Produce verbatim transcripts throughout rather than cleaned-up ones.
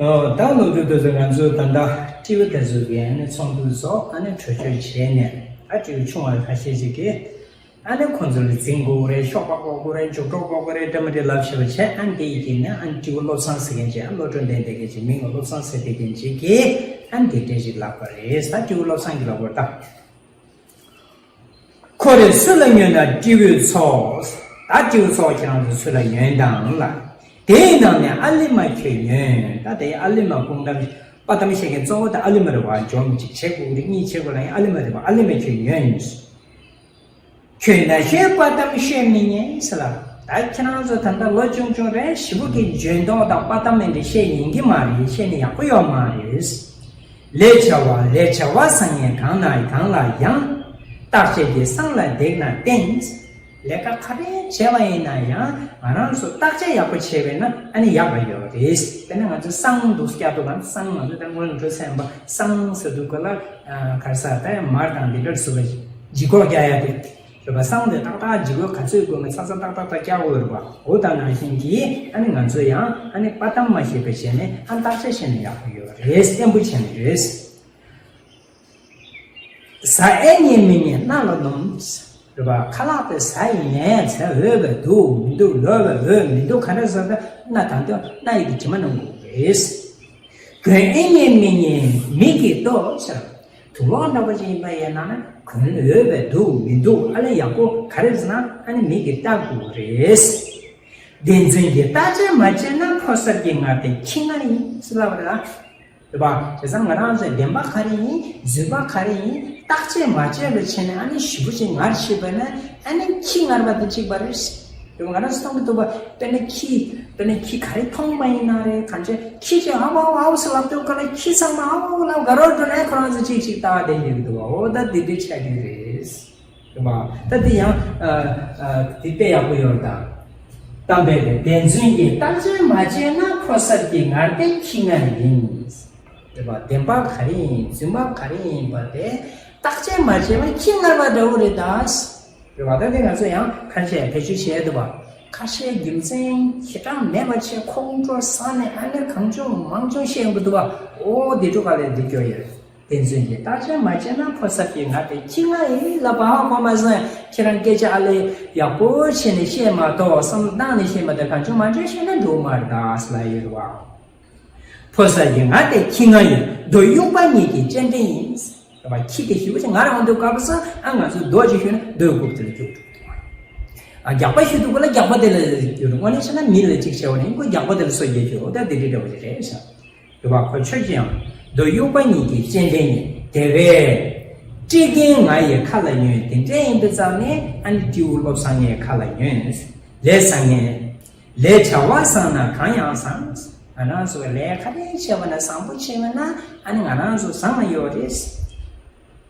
ཨོ། ད་ལོ་དུས་དུས་སུ་ང་ཚོས་ད་ལྟ་སྤྲེའུ་དེ་ཚོ་གི་ཨ་ནི་ཚོགས་འདུ་སོགས་ཨ་ནི་གྲོས་ཆོད་བྱས་ནས། ཨ། སྤྲེའུ་ཆུང་བ་ཁ་ཤས་ཤིག་གིས་ཨ་ནི་ཁོང་ཚོ་ལ་འཛིང་དགོས་རེད། གཤོག་པ་དགོས་དགོས་རེད། མཇུག་སྒྲོ་དགོས་དགོས་རེད། འདྲ་མི་འདྲ་ལབ་བྱས་པ་བྱས། ཨ་ནི་དེ་ཡི་གེ་ནས་ཨ་ནི་སྤྲེའུ་བློ་བཟང་ཟེར་མཁན་ཅིག་ཨ་བློ་གྲོས་ལྡན་བསྡད་མཁན་ཅིག་མིང་ལ་བློ་བཟང་ཟེར་བསྡད་མཁན་ཅིག་གིས་ཨ་ནི་དེ་འདྲ་ཞིག་ལབ་པ་རེད། ད་སྤྲེའུ་བློ་བཟང་གིས་ལབ་པ་རེད་ད། ཁོ་རེ་སུ་ལ་ཉོན་ན་སྤྲེའུའི་ཚོགས། ད་སྤྲེའུ་ཚོགས་ཁྱེད་རང་ཚོ་སུ་ལ་ཉོན་དང་ལ། དེའི་ནང་ནས་ཨ་ལི་མ་ཁྱོད་ཉོན། ད་དེ་ཨ་ལི་མ་སྤུངས་གཏམ་དཔའ་གཏམ་བཤད་མཁན་གཙོ་བོ་ད་ཨ་ལི་མ་རེད་བ། འཇོམས་ཅིག་བྱེད་དགོས་རེད། གཉིད་ཆེ་དགོས་ལ་ཡང་ཨ་ལི་མ་རེད་བ། ཨ་ལི་མ་ཁྱོད་ཉོན། ཁྱོད་ན་ཤོད་དཔའ་གཏམ་ཤོད་མི་ཉན་ཟེར་ལ། ད་ཁྱེད་རང་ཚོ་ད་ལྟ་ལོ་ཆུང་ཆུང་རེད། ཞེ་པོ་གི་འཇོན་ཐང་དང་དཔའ་གཏམ་མེད་འདི་བཤད་ཉན་གི་མ་རེད། བཤད་ནི་ཡག་པོ་ཡོད་མ་རེད། ལས་བྱ་བ་ལས་བྱ་བ་བཟང་ངན་གང་ན་གང་ལ་ཡང་། བརྟག་དཔྱད་ཀྱི་སྲང་ལ་བརྡེག་ན་བརྟན། ལས་ཀ་ག་རེ་བྱས་པ་ཡིན་ན་ཡང་ང་རང་ཚོ་བརྟག་དཔྱད་ཡག་པོ་བྱས་པས་ན་ཨ་ནི་ཡག་པ་ཡོད་རེད། དཔེར་ན་ང་ཚོ་སྲང་འདུག་སྐྱ་དུ་གང་སྲང་ང་ཚོ་ད་སྔོན་ལ་འགྲོ་ཚན་པ་སྲང་ཟེར་འདུག་ག་ལ། གར་ས་ད་ཡང་མར་དང་འདི་འདྲར་བཟོ་བ་ལྗིད་ཁོག་རྒྱག་ཡ་དེ། རེད་པ། སྲང་དེ་ཏག་ཏག་ལྗིད་ཁོག་ག་ཚོད་དགོས་མིན་ཚ་ཚ་ཏག་ཏག་ཏག་རྒྱག་དགོས་རེད་པ། འོ་ད་ནང་བཞིན་གྱིས་ཨ་ནི་ང་ཚོ་ཡང་ཨ་ནི་དཔའ་གཏམ་མ་བཤད་པ་བྱས་ནས་ཨ་བརྟག་དཔྱད་བྱས་ན་ཡག་པོ་ཡོད་རེད། བརྟན་པོ་བྱས་ནས་རེད། ཟ་ཨེ་ཉན་མི་ཉན་སྣ་ལ་སྣོམ། རེད་པ། ཁ་ལག་དེ་ཟ་ཡི་ཉན་ཟ་འོས་པ་འདུག་མི་འདུག་ལོས་པ་འོས་མི་འདུག་ག་འདྲ་ཟ། ད་སྣ་དང་དོན་སྣ་ཡི་གི་དྲི་མ་སྣོམ་དགོས་རེད། གོན་ཨེ་ཉན་མི་ཉན་མིག་གིས་ལྟོས་ཟེར། དུག་ལོག་འདྲ་པོ་ཅིག་ཡིན་པ་ཡིན་ན་ན་གོན་འོས་པ་འདུག་མི་འདུག་ཨ་ལས་ཡག་པོ་ག་རེ་ཟེར་ན་ཨ་ནི་མིག་གིས་ལྟ་དགོས་རེད། བདེན་རྫུན་གྱི་བརྟག་དཔྱད་མ་བྱས་ན་ཕོ་གསར་གྱི་ངར་དེ་ཁྱི་ངར་ཡིན་ཟེར་ལབ་པ་རེད། རེད་པ། བྱས་ཙང་ང་རང་ཚོས་བདེན་པ་ག་རེ་ཡིན་རྫུན་པ་ག་རེ་ཡིན་བརྟག་དཔྱད་མ་བྱས་པ་བྱས་ནས་ཨ་ནི་ཞེ་པོ་ཅིག་ངར་ཤེས་པ་ན་ཨ་ནི་ཁྱི་ངར་བ་དང་གཅིག་པ་རེད། དེ་ང་རང་ཚོ་མཐོང་གི་འདུག་པ། དཔེར་ན་ཁྱི། དཔེར་ན་ཁྱི་ག་རེ་མཐོང་པ་ཡིན་ན་རེད། གང་ཅི་ཁྱི་ཅིག་ཨ་བ་ཨ་བ་ཨ་བ་ཟེར་ལབ་དུས་ག་ལ་ཁྱི་ཚང་མ་ཨ་བ་ཨ་བ་ལབ་དགའ་རོགས་འགྲོ་ནས་ཁོ་རང་ཚོ་གཅིག་གཅིག་ལྟ་བསྡད་ཡོད་འདུག་པ། འོ་ད་དེ་འདྲ་ཆགས་ཀྱི་རེད། རེད་པ། ད་དེ་ཡང་ཨ་ཨ་དེ་དཔེ་ཡག་པོ་ཡོད་རེད་ད། གཏམ་དཔེ་རེད། བདེན་རྫུན་གྱི་བརྟག་དཔྱད་མ་བྱས་ན་ཕོ་གསར་གྱི་ངར་དེ་ཁྱི་ངར་ཡིན། རེད་པ། བདེན་པ་ག་རེ་ཡིན་རྫུན་པ་ག་རེ་ཡིན་པ་དེ་བརྟག་དཔྱད་མ་བྱས་པ་ཁྱི་ངར་བ་འདྲ་བོ་རེད་ད། རེད་པ། ད་དེ་ང་ཚོ་ཡང་ཁ་ཤས་བེད་སྤྱོད་བྱས་འདུག་པ། ཁ་ཤས་རྒྱུ་མཚན་ཞེ་དྲག་མེད་པ་བྱས་ཁོང་ཁྲོ་ཟ་ནས་ཨ་ནི་གང་བྱུང་མང་བྱུང་བཤད་ཡོང་གི་འདུག་པ། ཨོ་དེ་འཕྲོ་ག་ལས་འདི་སྐྱོ་ཡོད། བདེན་རྫུན་གྱི་བརྟག་དཔྱད་མ་བྱས་ན་ཕོ་གསར་གྱི་ངར་དེ་ཁྱི་ངར་ཡིན་ལབ་པ་ཧ་གོ་མ་སོང་། ཁྱེད་རང་སྐད་ཆ་ཨ་ལས་ཡག་པོ་བྱས་ནས་བཤད་མ་གཏོགས་བསམ་བློ་བཏང་ནས་བཤད་མ་གཏོགས་གང་བྱུང་མང་བྱུང་བཤད་ན་འགྲོ་མ་རེད་ད་ཟེར་ལབ་ཡོད་རེད་པ། ཕོ་གསར་གྱི་ངར་དེ་ཁྱི་ངར་ཡིན། རྡོ་དབྱུག་པ་གཉིས་ཀྱི་སྤྱན་འདྲེན་ཡིན། རེད་པ། ཁྱི་དེ་ཞེ་པོ་ཅིག་ངར་འོང་དུས་སྐབས་སུ་ཨ་ང་ཚོས་རྡོ་ཅིག་གཞུས་ན་རྡོའི་རྐུབ་དེ་ལ་རྒྱུག་འགྲོ་གི་འདུག་ཨ་རྒྱག་པ་གཞུས་དུས་སྐབས་ལ་རྒྱག་པ་དེ་ལ་རྒྱུག་འགྲོ། དངོས་གནས་བྱས་ན་མི་ལ་གཅིག་བྱས་པ་ནི་ཁོ་རྒྱག་པ་དེ་ལ་སོ་བརྒྱབ་ཆོག་ད་དེ་འདྲ་འདྲ་བོ་ཅིག་རེད་ཤག་རེད་པ། ཁོ་ཆོས་ཀྱི་ཡང་རྡོ་དབྱུག་པ་གཉིས་ཀྱི་སྤྱན་འདྲེན་ཡིན། དེ་བས་སྤྲེལ་རྒན་ང་ཡི་ཁ་ལ་ཉོན། དེ་འདྲ་ཡིན་པའི་ཙང་ནས་ཨ་ནི་སྤྲེའུ་བློ་བཟང་ངའི་ཁ་ལ་ཉོན། ལས་བཟང་ངན། ལས་བྱ་བ་བཟང་ན་གང་ཡང་བཟང་། ང་རང་ཚོ་ལས་ག་རེ་བྱས་པ་ན་བཟང་པོ་བྱས་པ་ན་ཨ་ནི་ང་རང་ཚོ་བཟང་ང་ཡོད་རེད།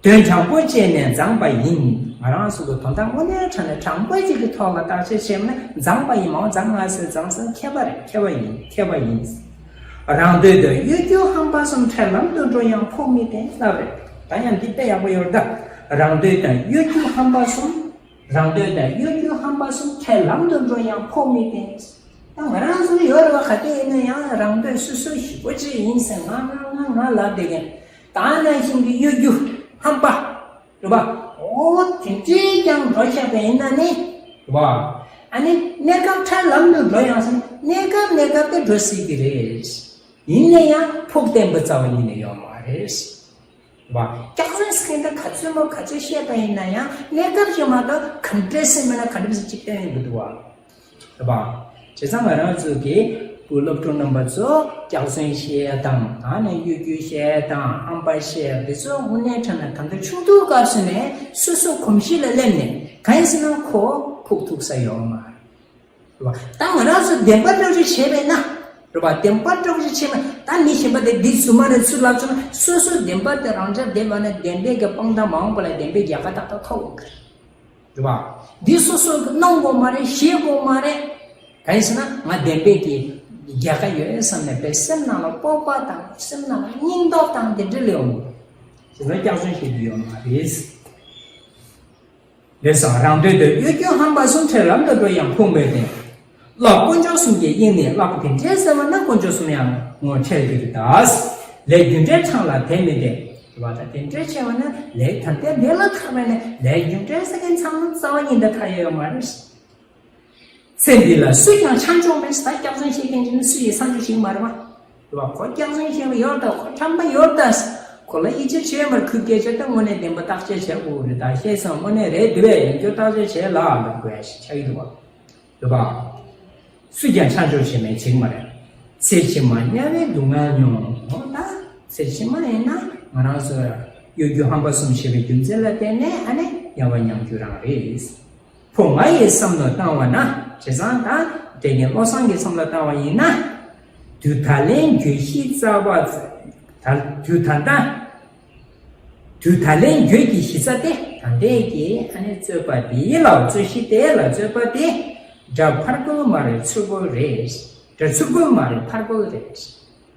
དོན་དྲང་པོ་བྱས་ནས་མཛངས་པ་ཡིན། ང་རང་ཚོ་གི་དོན་དག་དངོས་གནས་དྲང་ནས་དྲང་པོ་ཅིག་གི་ཐོག་ལ་བརྟག་དཔྱད་བྱས་ན་མཛངས་པ་ཡིན། མ་འོངས་མཛངས་ང་ཟེར་མཛངས་ཟེར་མཁས་པ་རེད། མཁས་པ་ཡིན། མཁས་པ་ཡིན། རང་འདོད་དང་གཡོ་སྒྱུ་ཧམ་པ་གསུམ། འཕྲལ་ལམ་དུ་འགྲོ་ཡང་ཕུགས་མི་བརྟན་ལབ་རེད། ད་ཡང་འདི་དཔེ་ཡག་པོ་ཡོད་ད། རང་འདོད་དང་གཡོ་སྒྱུ་ཧམ་པ་གསུམ། རང་འདོད་དང་གཡོ་སྒྱུ་ཧམ་པ་གསུམ། འཕྲལ་ལམ་དུ་འགྲོ་ཡང་ཕུགས་མི་བརྟན། ད་ང་རང་ཚོ་ཡོད་རེད་བ། ག་དེ་ཡིན་ན་ཡང་རང་འདོད་སོ་སོ་ཞེ་པོ་ཅིག་ཡིན་ཟེར་ང་ང་ང་ང་ལབ་བསྡད་མཁན། ད་ནང་བཞིན་གྱི་གཡོ་སྒྱུ་ཧམ་པ་རེད་བ། འོ་དེ་འདྲས་ཀྱང་འགྲོ་བཞག་པ་ཡིན་ན་ནི་རེད་བ། ཨ་ནི་གནས་སྐབས་འཕྲལ་ལམ་དུ་འགྲོ་ཡང་ཟེར་གནས་སྐབས་གནས་སྐབས་དེ་འགྲོ་སྲིད་ཀྱི་རེད། ཡིན་ན་ཡང་ཕུགས་བརྟན་པོ་རྩ་བ་ཉིད་ནས་ཡོད་མ་རེད། བ། སྐྱག་རྫུན་ཟེར་མཁན་དེ་ག་ཚོད་མོ་ག་ཚོད་བཤད་པ་ཡིན་ན་ཡང་གནས་སྐབས་ཤིག་མ་གཏོགས་ག་འདྲས་སེ་མིན་ན་ག་འདྲས་སེ་གཅིག་བསྟན་ཡོང་གི་འདུག་བ། རེད་པ། བྱས་ཙང་ང་རང་ཚོ་གི་བུ་སློབ་ཕྲུག་རྣམ་པ་ཚོ་སྐྱག་རྫུན་བཤད་དང་ཨ་ནི་གཡོ་སྒྱུ་བཤད་དང་ཧམ་པ་བཤད་འདི་ཚོ་དངོས་གནས་དྲང་ན་ད་ལྟ་ཆུང་དུས་སྐབས་སུ་ནས་སོ་སོ་གོམས་གཤིས་ལ་སླེབས་ནས་གང་ཡིན་ཟེར་ན་ཁོ་ཕུགས་ཐུག་ས་ཡོད་མ་རེད། རེད་པ། ད་ང་རང་ཚོ་བདེན་པ་འདྲ་བོ་ཞིག་བྱས་པས་ན། རེད་པ། བདེན་པ་འདྲ་བོ་ཞིག་བྱས་པས་ད་མི་གཞན་པ་དེ་འདི་རྫུན་མ་རེད་ཚུར་ལབ་ཚུལ་སོ་སོའི་བདེན་པ་དེ་རང་འཇགས་བསྡད་པ་ན་བདེན་པའི་གི་དཔང་རྟགས་མ་འོངས་པ་ལ་བདེན་པའི་རྒྱལ་ཁ་ཏག་ཏག་ཐོབ་འོང་གི་རེད། རེད་པ། འདི་སོ་སོ་གི་གནང་དགོས་མ་རེད། བཞེས་དགོས་མ་རེད། གང་ཡིན་ཟེར་ན་ང་བདེན་པའི་གི་རྒྱལ་ཁ་ཡོད་བསམ་ནས་པའི་སེམས་ནང་ལ་སྤོབས་པ་དང་སེམས་ནང་ལ་སྙིང་སྟོབས་དང་དེ་འདྲ་སླེབས་འོང་གི་རེད། བྱས་ཙང་སྐྱག་རྫུན་བཤད་རྒྱུ་ཡོད་མ་རེད། ལེགས་སོ། རང་འདོད་དང་གཡོ་སྒྱུ་ཧམ་པ་གསུམ། འཕྲལ་ལམ་དུ་འགྲོ་ཡང་ཕུགས་མི་བརྟན། བསླབ་དཀོན་མཆོག་གསུམ་གྱི་དབྱིངས་ནས་བསླབ་པ་དེ་འདྲས་ཟེར་བ་ན་དཀོན་མཆོག་གསུམ་ཡང་ངོ་འཕྲད་ཀྱི་རེད་ད། ལས་རྒྱུ་འབྲས་གྲངས་ལ་དད་མི་དད་རེད་བ། ད་དེ་འདྲས་བྱས་པ་ན་ལས་ད་ལྟའི་ལས་ལ་ཐར་པ་ནས་ལས་རྒྱུ་འབྲས་ཟེར་མཁན་ཚང་མ་རྩ་བ་ཉིད་ནས་ཐར་ཡ་ཡོད་མ་རེད། ཚེ་འདི་ལ་སུས་ཀྱང་ཆ་འཇོག་མེད། ད་སྐྱག་རྫུན་བཤད་མཁན་ཅིག་ནི་སུ་ཡིས་ཆ་འཇོག་བྱེད་ཀྱི་མ་རེད་བ། རེད་བ། ཁོ་སྐྱག་རྫུན་བཤད་པ་ཡོད་ད། ཁོ་ཁྲམ་པ་ཡོད་ད། ཁོ་ལ་ཡིད་ཆེས་བྱེད་མར་ཁུལ་སྐད་ཆ་ད་དངོས་གནས་བདེན་པ་བརྟག་དཔྱད་བྱེད་དགོས་རེད། ད་བཤད་སོང་དངོས་གནས་རེད་འདུག་བས། ཡིན་རྒྱུ་བརྟག་དཔྱད་བྱེད་ལ་ལབ་དགོས་ཡ་ཞིག་ཆགས་ཀྱི་འདུག་བ། རེད་བ། སུས་ཀྱང་ཆ་འཇོག་བྱེད་མེད་བྱེད་ཀྱི་མ་རེད། ཚེ་ཕྱི་མ་དམྱལ་བའི་སྡུག་བསྔལ་མྱོང་། འོ་ད་ཚེ་ཕྱི་མ་ཡིན་ན་ང་རང་ཚོ་གཡོ་སྒྱུ་ཧམ་པ་གསུམ་བྱས་པའི་རྒྱུ་མཚན་ལ་བརྟེན་ནས་ཨ་ནི་དམྱལ་བ་མྱང་རྒྱུ་རང་རེད། ཕོ་ང་ཡི་བསམ་བློ་བཏང་བ་ན། བྱས་ཙང་ད་དེ་ནས་བློ་བཟང་གི་བསམ་བློ་བཏང་བ་ཡིན་ན། དུས་ད་ལན་གྱོད་གཞི་རྩ་བ། ད་དུས་ད་ལྟ། དུས་ད་ལན་གྱོད་ཀྱི་གཞི་རྩ་དེ་ད་ལྟའི་གི་ཨ་ནི་རྩོད་པ་དེ་ལ། རྩོད་གཞི་དེ་ལ། རྩོད་པ་དེ་དགྲ་ཕར་རྒོལ་མ་རེད་ཚུར་རྒོལ་རེད། དགྲ་ཚུར་རྒོལ་མ་རེད་ཕར་རྒོལ་རེད།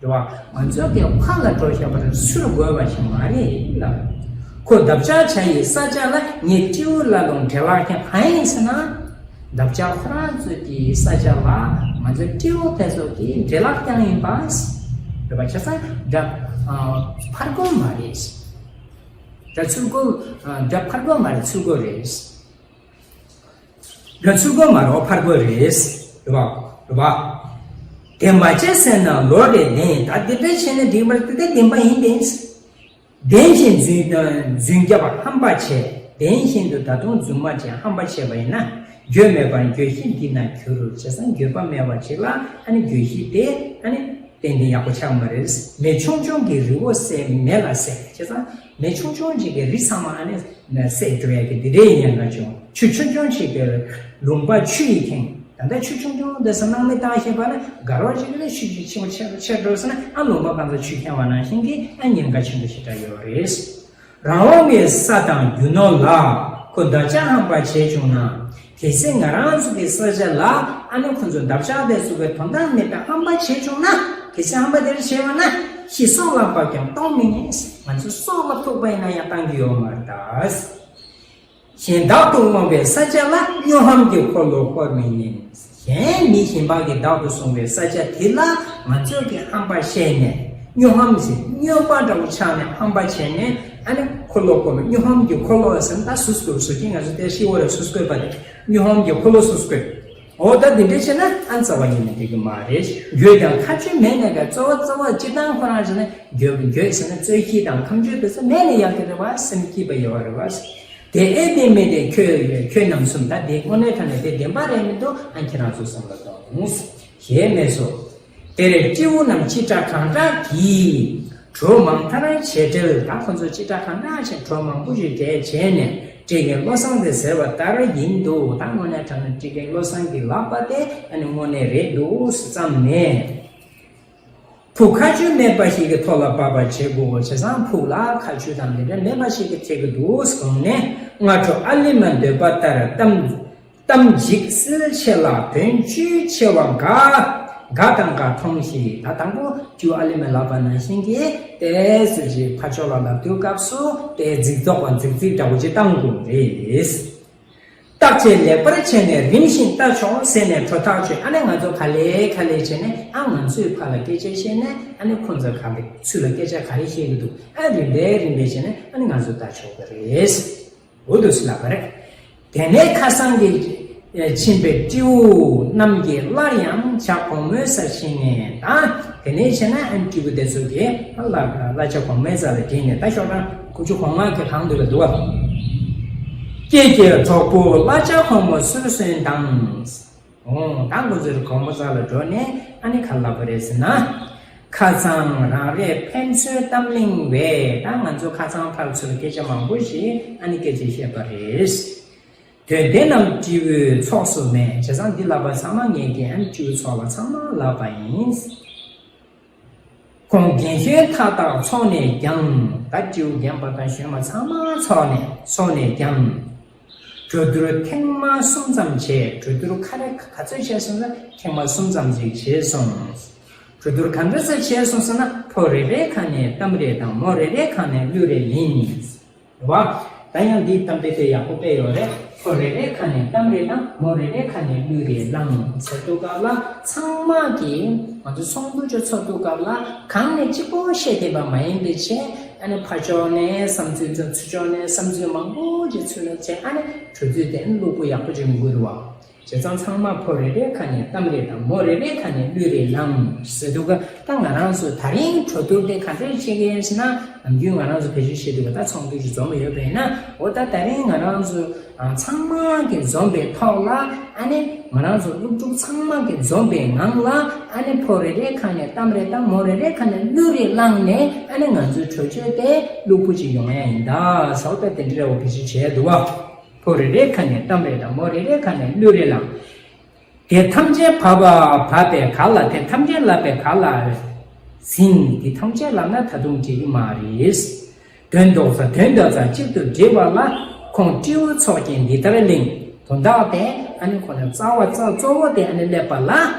རེད་བ། ང་ཚོ་གི་ཕར་ལ་འགྲོ་བཞག་པ་རེད། ཚུར་རྒོལ་བ་ཞིག་མ་རེད་ལ། ཁོ་འདབ་ཆགས་བྱ་ཡི་ས་ཆ་ལ། ངས་སྤྲེའུ་ལ་ལུང་འདྲེ་ལག་བརྐྱངས། གང་ཡིན་ཟེར་ན། འདབ་ཆགས་ཁོ་རང་ཚོ་གི་ས་ཆ་ལ་ང་ཚོ་སྤྲེའུ་དེ་ཚོ་གི་འདྲེ་ལག་བརྐྱངས་ཡིན་པ། རེད་བ། བྱས་ཙང་དགྲ་ཨ་ཕར་རྒོལ་མ་རེད། དགྲ་ཚུར་རྒོལ། ཨ་དགྲ་ཕར་རྒོལ་མ་རེད་ཚུར་རྒོལ་རེད། དགྲ་ཚུར་རྒོལ་མ་རེད་ཕར་རྒོལ་རེད། རེད་བ། རེད་བ། དེ་མ་བྱས་ཟེར་ན་ལོག་རེད་ལན། ད་དེ་འདྲ་བྱས་ན་འགྲིག་པ་རེད། དེ་བདེན་པ་ཡིན་ཏེ། བདེན་ཞིང་རྫུན་རྫུན་རྒྱབ་ཧམ་པ་བྱས། བདེན་བཞིན་དུ་ད་དུང་རྫུན་མ་བྱས་ཧམ་པ་བྱས་པ་ཡིན་ན། འགྱོད་མེད་པར་འགྱོད་བཞིན་འདི་ན་འགྱུར། བྱས་ཙང་འགྱོད་པ་མེད་པ་ཅིག་ལ་ཨ་ནི་འགྱོད་བཞིན་དེ་ཨ་ནི་ཏན་ཏན་ཡག་པོ་ཆགས་མ་རེད། མེ་ཆུང་ཆུང་གི་རི་བོ་བསྲེགས། མེ་ལ་བསྲེགས། བྱས་ཙང་མེ་ཆུང་ཆུང་ཅིག་གི་རི་ཚང་མ་ཨ་ནི་བསྲེགས་འགྲོ་ཡ་གི་འདི་འདྲའི་ཉེན་ཁ་བྱུང་། ཆུ་ཆུང་ཆུང་ཅིག་གི་ལུང་པ་ཆུ་ཡིས་ཁེངས། ད་ལྟ་ཆུ་ཆུང་ཆུང་འདི་ཚོ་སྣང་མེད་བཏང་ཤེས་པ་ན་དགའ་རོགས་ཅིག་ལ་ཆུ་ཆུ་ཆེན་པོ་ཆེ་ཆེ་འགྲོ་སོང་ན་ཨ་ལུང་པ་གང་ཚོ་ཆུ་ཁེངས་པ་ནང་བཞིན་གྱི་ཨ་ཉེན་ཁ་ཆེན་པོ་ཞེ་དྲག་ཡོད་རེད། རང་དབང་བའི་ས་དང་རྒྱུ་ནོར་ལ་ཁོ་འདབ་ཆགས་ཧམ་པ་བྱས་བྱུང་ན། གལ་སྲིད་ང་རང་ཚོ་གི་ས་ཆ་ལ་ཨ་ནི་ཁོ་ཚོ་འདབ་ཆགས་དེ་ཚོ་གི་དོན་དག་མེད་པའི་ཧམ་པ་བྱས་བྱུང་ན། གལ་སྲིད་ཧམ་པ་དེ་འདྲ་བྱས་པ་ན་ཤི་སྲོག་ལ་བབ་ཀྱང་གཏོང་མི་ཉན། ང་ཚོ་སྲོག་ལ་ཐུག་པ་ཡིན་ན་ཡང་བཏང་རྒྱུ་ཡོད་མ་རེད་ད། གཞན་བདག་ཏུ་དབང་བའི་ས་ཆ་ལ་སྨྱོ་ཧམ་གྱི་འཁོར་ལོ་བསྐོར་མི་ཉན། གཞན་མི་གཞན་པ་གིས་བདག་ཏུ་བཟུང་བའི་ས་ཆ་དེ་ལ་ང་ཚོས་ཀྱི་ཧམ་པ་བཤད་ནས། སྨྱོ་ཧམ་ཟེར་སྨྱོན་པ་འདྲ་བོ་ཆགས་ནས་ཧམ་པ་བྱས་ནས་ཨ་ནི་འཁོར་ལོ་བསྐོར་མི། སྨྱོ་ཧམ་གྱི་འཁོར་ལོ་ཟེར་ན་ད་སུས་བསྐོར་བཟོ་གི། ང་ཚོ་དེ་ཤི་བོ་རེ་སུས་བསྐོར་བ་དེ་སྨྱོ་ཧམ་གྱི་འཁོར་ལོ་སུས་བསྐོར། འོ་ད་འདི་འདྲ་བྱས་ན་ཨ་རྩ་བ་ཉིད་ནས་འགྲིག་གི་མ་རེད། འགྱོད་ཀྱང་ཁ་ཆུ་མེད་ནས་ག་རྩ་བ་རྩ་བ་སྤྱིར་བཏང་ཁོ་རང་བྱས་ན་འགྱོད་འགྱོད་ཟེར་ན་རྩོད་གཞི་དང་ཁ་མཆུ་དེ་ཚོ་མེད་ནས་ཡག་གི་རེད་བ། སེམས་སྐྱིད་པ་ཡོད་རེད་བ། དེ་ཨེ་བདེན་མི་བདེན་ཁྱོད་ཁྱོད་རྣམ་གསུམ། ད་དེ་དངོས་གནས་དྲང་གནས་དེ་བདེན་པ་རེད་མི་འདུག་ཨ་ཁྱེད་རང་ཚོ་བསམ་བློ་གཏོང་། ཞེས་སྨྲས་སོ། དེར་སྤྲེའུ་རྣམས་ཅི་དྲག་གང་དྲག་གིས་གྲོ་མང་ཐར་བྱས་བྲལ། ད་ཁོ་ཚོ་ཅི་དྲག་གང་དྲག་བྱས་གྲོ་མང་པོ་ཞིག་བྲལ་བྱས་ནས་སྤྲེལ་རྒན་བློ་བཟང་དེ་ཟེར་བ་ལྟར་ཡིན་འདུག་ད་དངོས་གནས་དྲང་གནས་སྤྲེལ་རྒན་བློ་བཟང་གི་ལབ་པ་དེ་ཨ་ནི་དངོས་གནས་རེད་འདུག་བསམ་ནས། ཕུག་ཁ་ཆུ་མེད་པ་ཞིག་གི་ཐོག་ལ་བབས་པ་བྱེད་དགོས། བྱས་ཙང་ཕུག་ལ་ཁ་ཆུ་དང་འདི་འདྲ་མེད་པ་ཞིག་གི་ཐད་ཀྱི་འདུག་གསུངས་ནས། སྔ་དྲོ་ཨ་ལི་མ་འདོད་པ་ལྟར་གཏམ་གཏམ་འཇིགས་སེལ་ཆེ་ལ་དོན་བཅུད་ཆེ་བ་འགའ་འགའ་དང་འགའ་མཐོང་ཞིང་། ད་དང་པོ་ཅུ་ཨ་ལི་མ་ལབ་པ་ནང་བཞིན་གྱི་དེ་ཚོ་ཅིག་ཕར་ཕྱོགས་ལ་ལབ་དུས་སྐབས་སུ་དེ་རྫིག་རྫོགས་པ་རྫིག་རྫིག་འདྲ་བོ་ཅིག་བཏང་དགོས་རེད། བརྟག་དཔྱད་ལེགས་པར་བྱས་ནས་རིམ་བཞིན་ལྟ་ཆོག་ཟེར་ནས་གྲོ་ཐག་ཆོད། ཨ་ནི་ང་ཚོ་ག་ལེ་ག་ལེ་བྱས་ནས་ཨ་ང་ཚོས་ཕར་ལ་སྐད་ཆ་བཤད་ནས་ཨ་ནི་ཁོང་ཚོ་ག་ལེ་ཚུར་ལ་སྐད་ཆ་ག་རེ་བཤད་ཀྱི་འདུག་ཨ་རིམ་པས་རིམ་པས་བྱས་ནས་ཨ་ནི་ང་ཚོ་ལྟ་ཆོག་གི་རེད། འོ་འདུག་སེ་ལབ་པ་རེད། དེ་ནས་ཁ་སང་གི་ཕྱིན་པའི་སྤྲེའུ་རྣམས་ཀྱིས་སླར་ཡང་བྱ་གོང་མོའི་སར་ཕྱིན་ནས། ད་དེ་ནས་བྱས་ན་ཨ་ནི་སྤྲེའུ་དེ་ཚོ་གིས་ཨ་ལ་ལ་བྱ་གོང་མོའི་རྩ་ལ་བྲིས་ནས། ད་ཤོག་གྲངས་དགུ་བཅུ་གོ་ལྔ་གི་གང་འདུག་ལ་འདུག་བ། ཀྱེ་ཀྱེ་གྲོགས་པོ་ལ་བྱ་གོང་མོ་ཚུར་གསོན་དང་། འོ་ད་ཁོ་ཚོས་གོང་མོ་རྩ་ལ་འགྲོ་ནས་ཨ་ནི་ག་ལབ་པ་རེད་ཟེར་ན། ཁ་སང་རང་རེ་ཕན་ཚུན་གཏམ་གླེང་བས། ད་ང་ཚོ་ཁ་སང་ཕར་ཚུར་སྐད་ཆ་མང་པོ་ཞིག་ཨ་ནི་སྐད་ཆ་བཤད་པ་རེད། དོན་དེ་རྣམས་སྤྲེའུའི་ཚོགས་སུ་མེད། བྱས་ཙང་འདི་ལབ་པ་ཚང་མ་ངེད་ཀྱིས་ཨ་ནི་སྤྲེའུ་ཚོགས་པ་ཚང་མ་ལབ་པ་ཡིན། ཁོང་རྒན་གཞོན་མཐའ་དག་ཚོགས་ནས་ཀྱང་། ད་སྤྲེའུ་རྒན་པ་དང་གཞོན་པ་ཚང་མ་ཚོགས་ནས་ཚོགས་ནས་ཀྱང་། གྲོས་བསྡུར་ཐེངས་མ་གསུམ་ཙམ་བྱས། གྲོས་བསྡུར་ག་རེ་ག་ཚོད་བྱས་སོང་ན་ཐེངས་མ་གསུམ་ཙམ་ཞིག་བྱས་སོང་། གྲོས་བསྡུར་ག་འདྲ་ས་བྱས་སོང་ཟེར་ན་ཕོ་རེ་རེའི་ཁ་ནས་གཏམ་རེ་དང་མོ་རེ་རེའི་ཁ་ནས་གླུ་རེ་ལེན། རེད་བ། ད་ཡང་འདིའི་གཏམ་དཔེ་དེ་ཡག་པོ་དཔེ་ཡོད་རེད། ཕོ་རེ་རེའི་ཁ་ནས་གཏམ་རེ་དང་མོ་རེ་རེའི་ཁ་ནས་གླུ་རེ་བླངས་ཟེར་དུས་སྐབས་ལ། ཚང་མ་གིས་ང་ཚོ་ཚོགས་འདུ་ཅིག་ཚོགས་དུས་སྐབས་ལ་གང་ནས་གཅིག་པོ་བཤད་བསྡད་པ་མ་ཡིན་པའི་ཆེད། ཨ་ནི་ཕར་ཕྱོགས་ནས་བསམ་ཚུལ་དང་ཚུར་ཕྱོགས་ནས་བསམ་ཚུལ་མང་པོ་ཅིག་ཚུར་ལ་བྱས། ཨ་ནི་གྲོས་ཚུལ་དེ་ནི་ལོ་གུ་ཡག་པོ་ཅིག་ཡོང་གི་རེད་བ། བྱས་ཙང་ཚང་མ་ཕོ་རེ་རེའི་ཁ་ནས་གཏམ་རེ་དང་མོ་རེ་རེའི་ཁ་ནས་གླུ་རེ་བླངས་ཟེར་དུས་སྐབས། ད་ང་རང་ཚོ་ད་རིང་གྲོས་བསྡུར་དེ་ག་འདྲས་བྱེད་ཀྱི་ཡིན་ཟེར་ན། ནམ་རྒྱུན་ང་རང་ཚོ་བེད་སྤྱོད་བྱེད་དུས་སྐབས་ད་ཚོགས་འདུ་ཞིག་འཛོམས་ཡོད་པ་ཡིན་ན། འོ་ད་ད་རིང་ང་རང་ཚོ་ཚང་མ་གིས་འཛོམས་པའི་ཐོག་ལ། ཨ་ནི་ང་རང་ཚོ་སློབ་ཕྲུག་ཚང་མ་གིས་འཛོམས་པའི་ངང་ལ། ཨ་ནི་ཕོ་རེ་རེའི་ཁ་ནས་གཏམ་རེ་དང་མོ་རེ་རེའི་ཁ་ནས་གླུ་རེ་བླངས་ནས། ཨ་ནི་ང་ཚོའི་གྲོས་ཆོད་དེ་ལྷུག་པོ་ཅིག་ཡོང་ཡ་ཡིན་ད་ཟེར་བ། ད་དེ་འདྲ་བོ་བེད་སྤྱོད་བྱས་འདུག་བ། ཕོ་རེ་རེའི་ཁ་ནས་གཏམ་རེ་དང་མོ་རེ་རེའི་ཁ་ནས་གླུ་རེ་བླངས། དེ་ཐམས་ཅད་བབས་པ་བབས་པའི་ག་ལ། དེ་ཐམས་ཅད་ལབ་པའི་ག་ལ་ཟིན། དེ་ཐམས་ཅད་ལབ་ན་ད་དུང་འགྲིག་གི་མ་རེད། དོན་ལྡོག་ས་དོན་འདོད་ས་གཅིག་ཏུ་སྒྲིལ་བ་ལ། ཁོང་སྤྲེའུ་ཚོགས་ཀྱིས་འདི་ལྟར་གླེང་། དོན་དག་དེ་ཨ་ནི་ཁོ་ན་རྩ་བ་རྩ་གཙོ་བོ་དེ་ཨ་ནི་སླེབས་པ་ལ།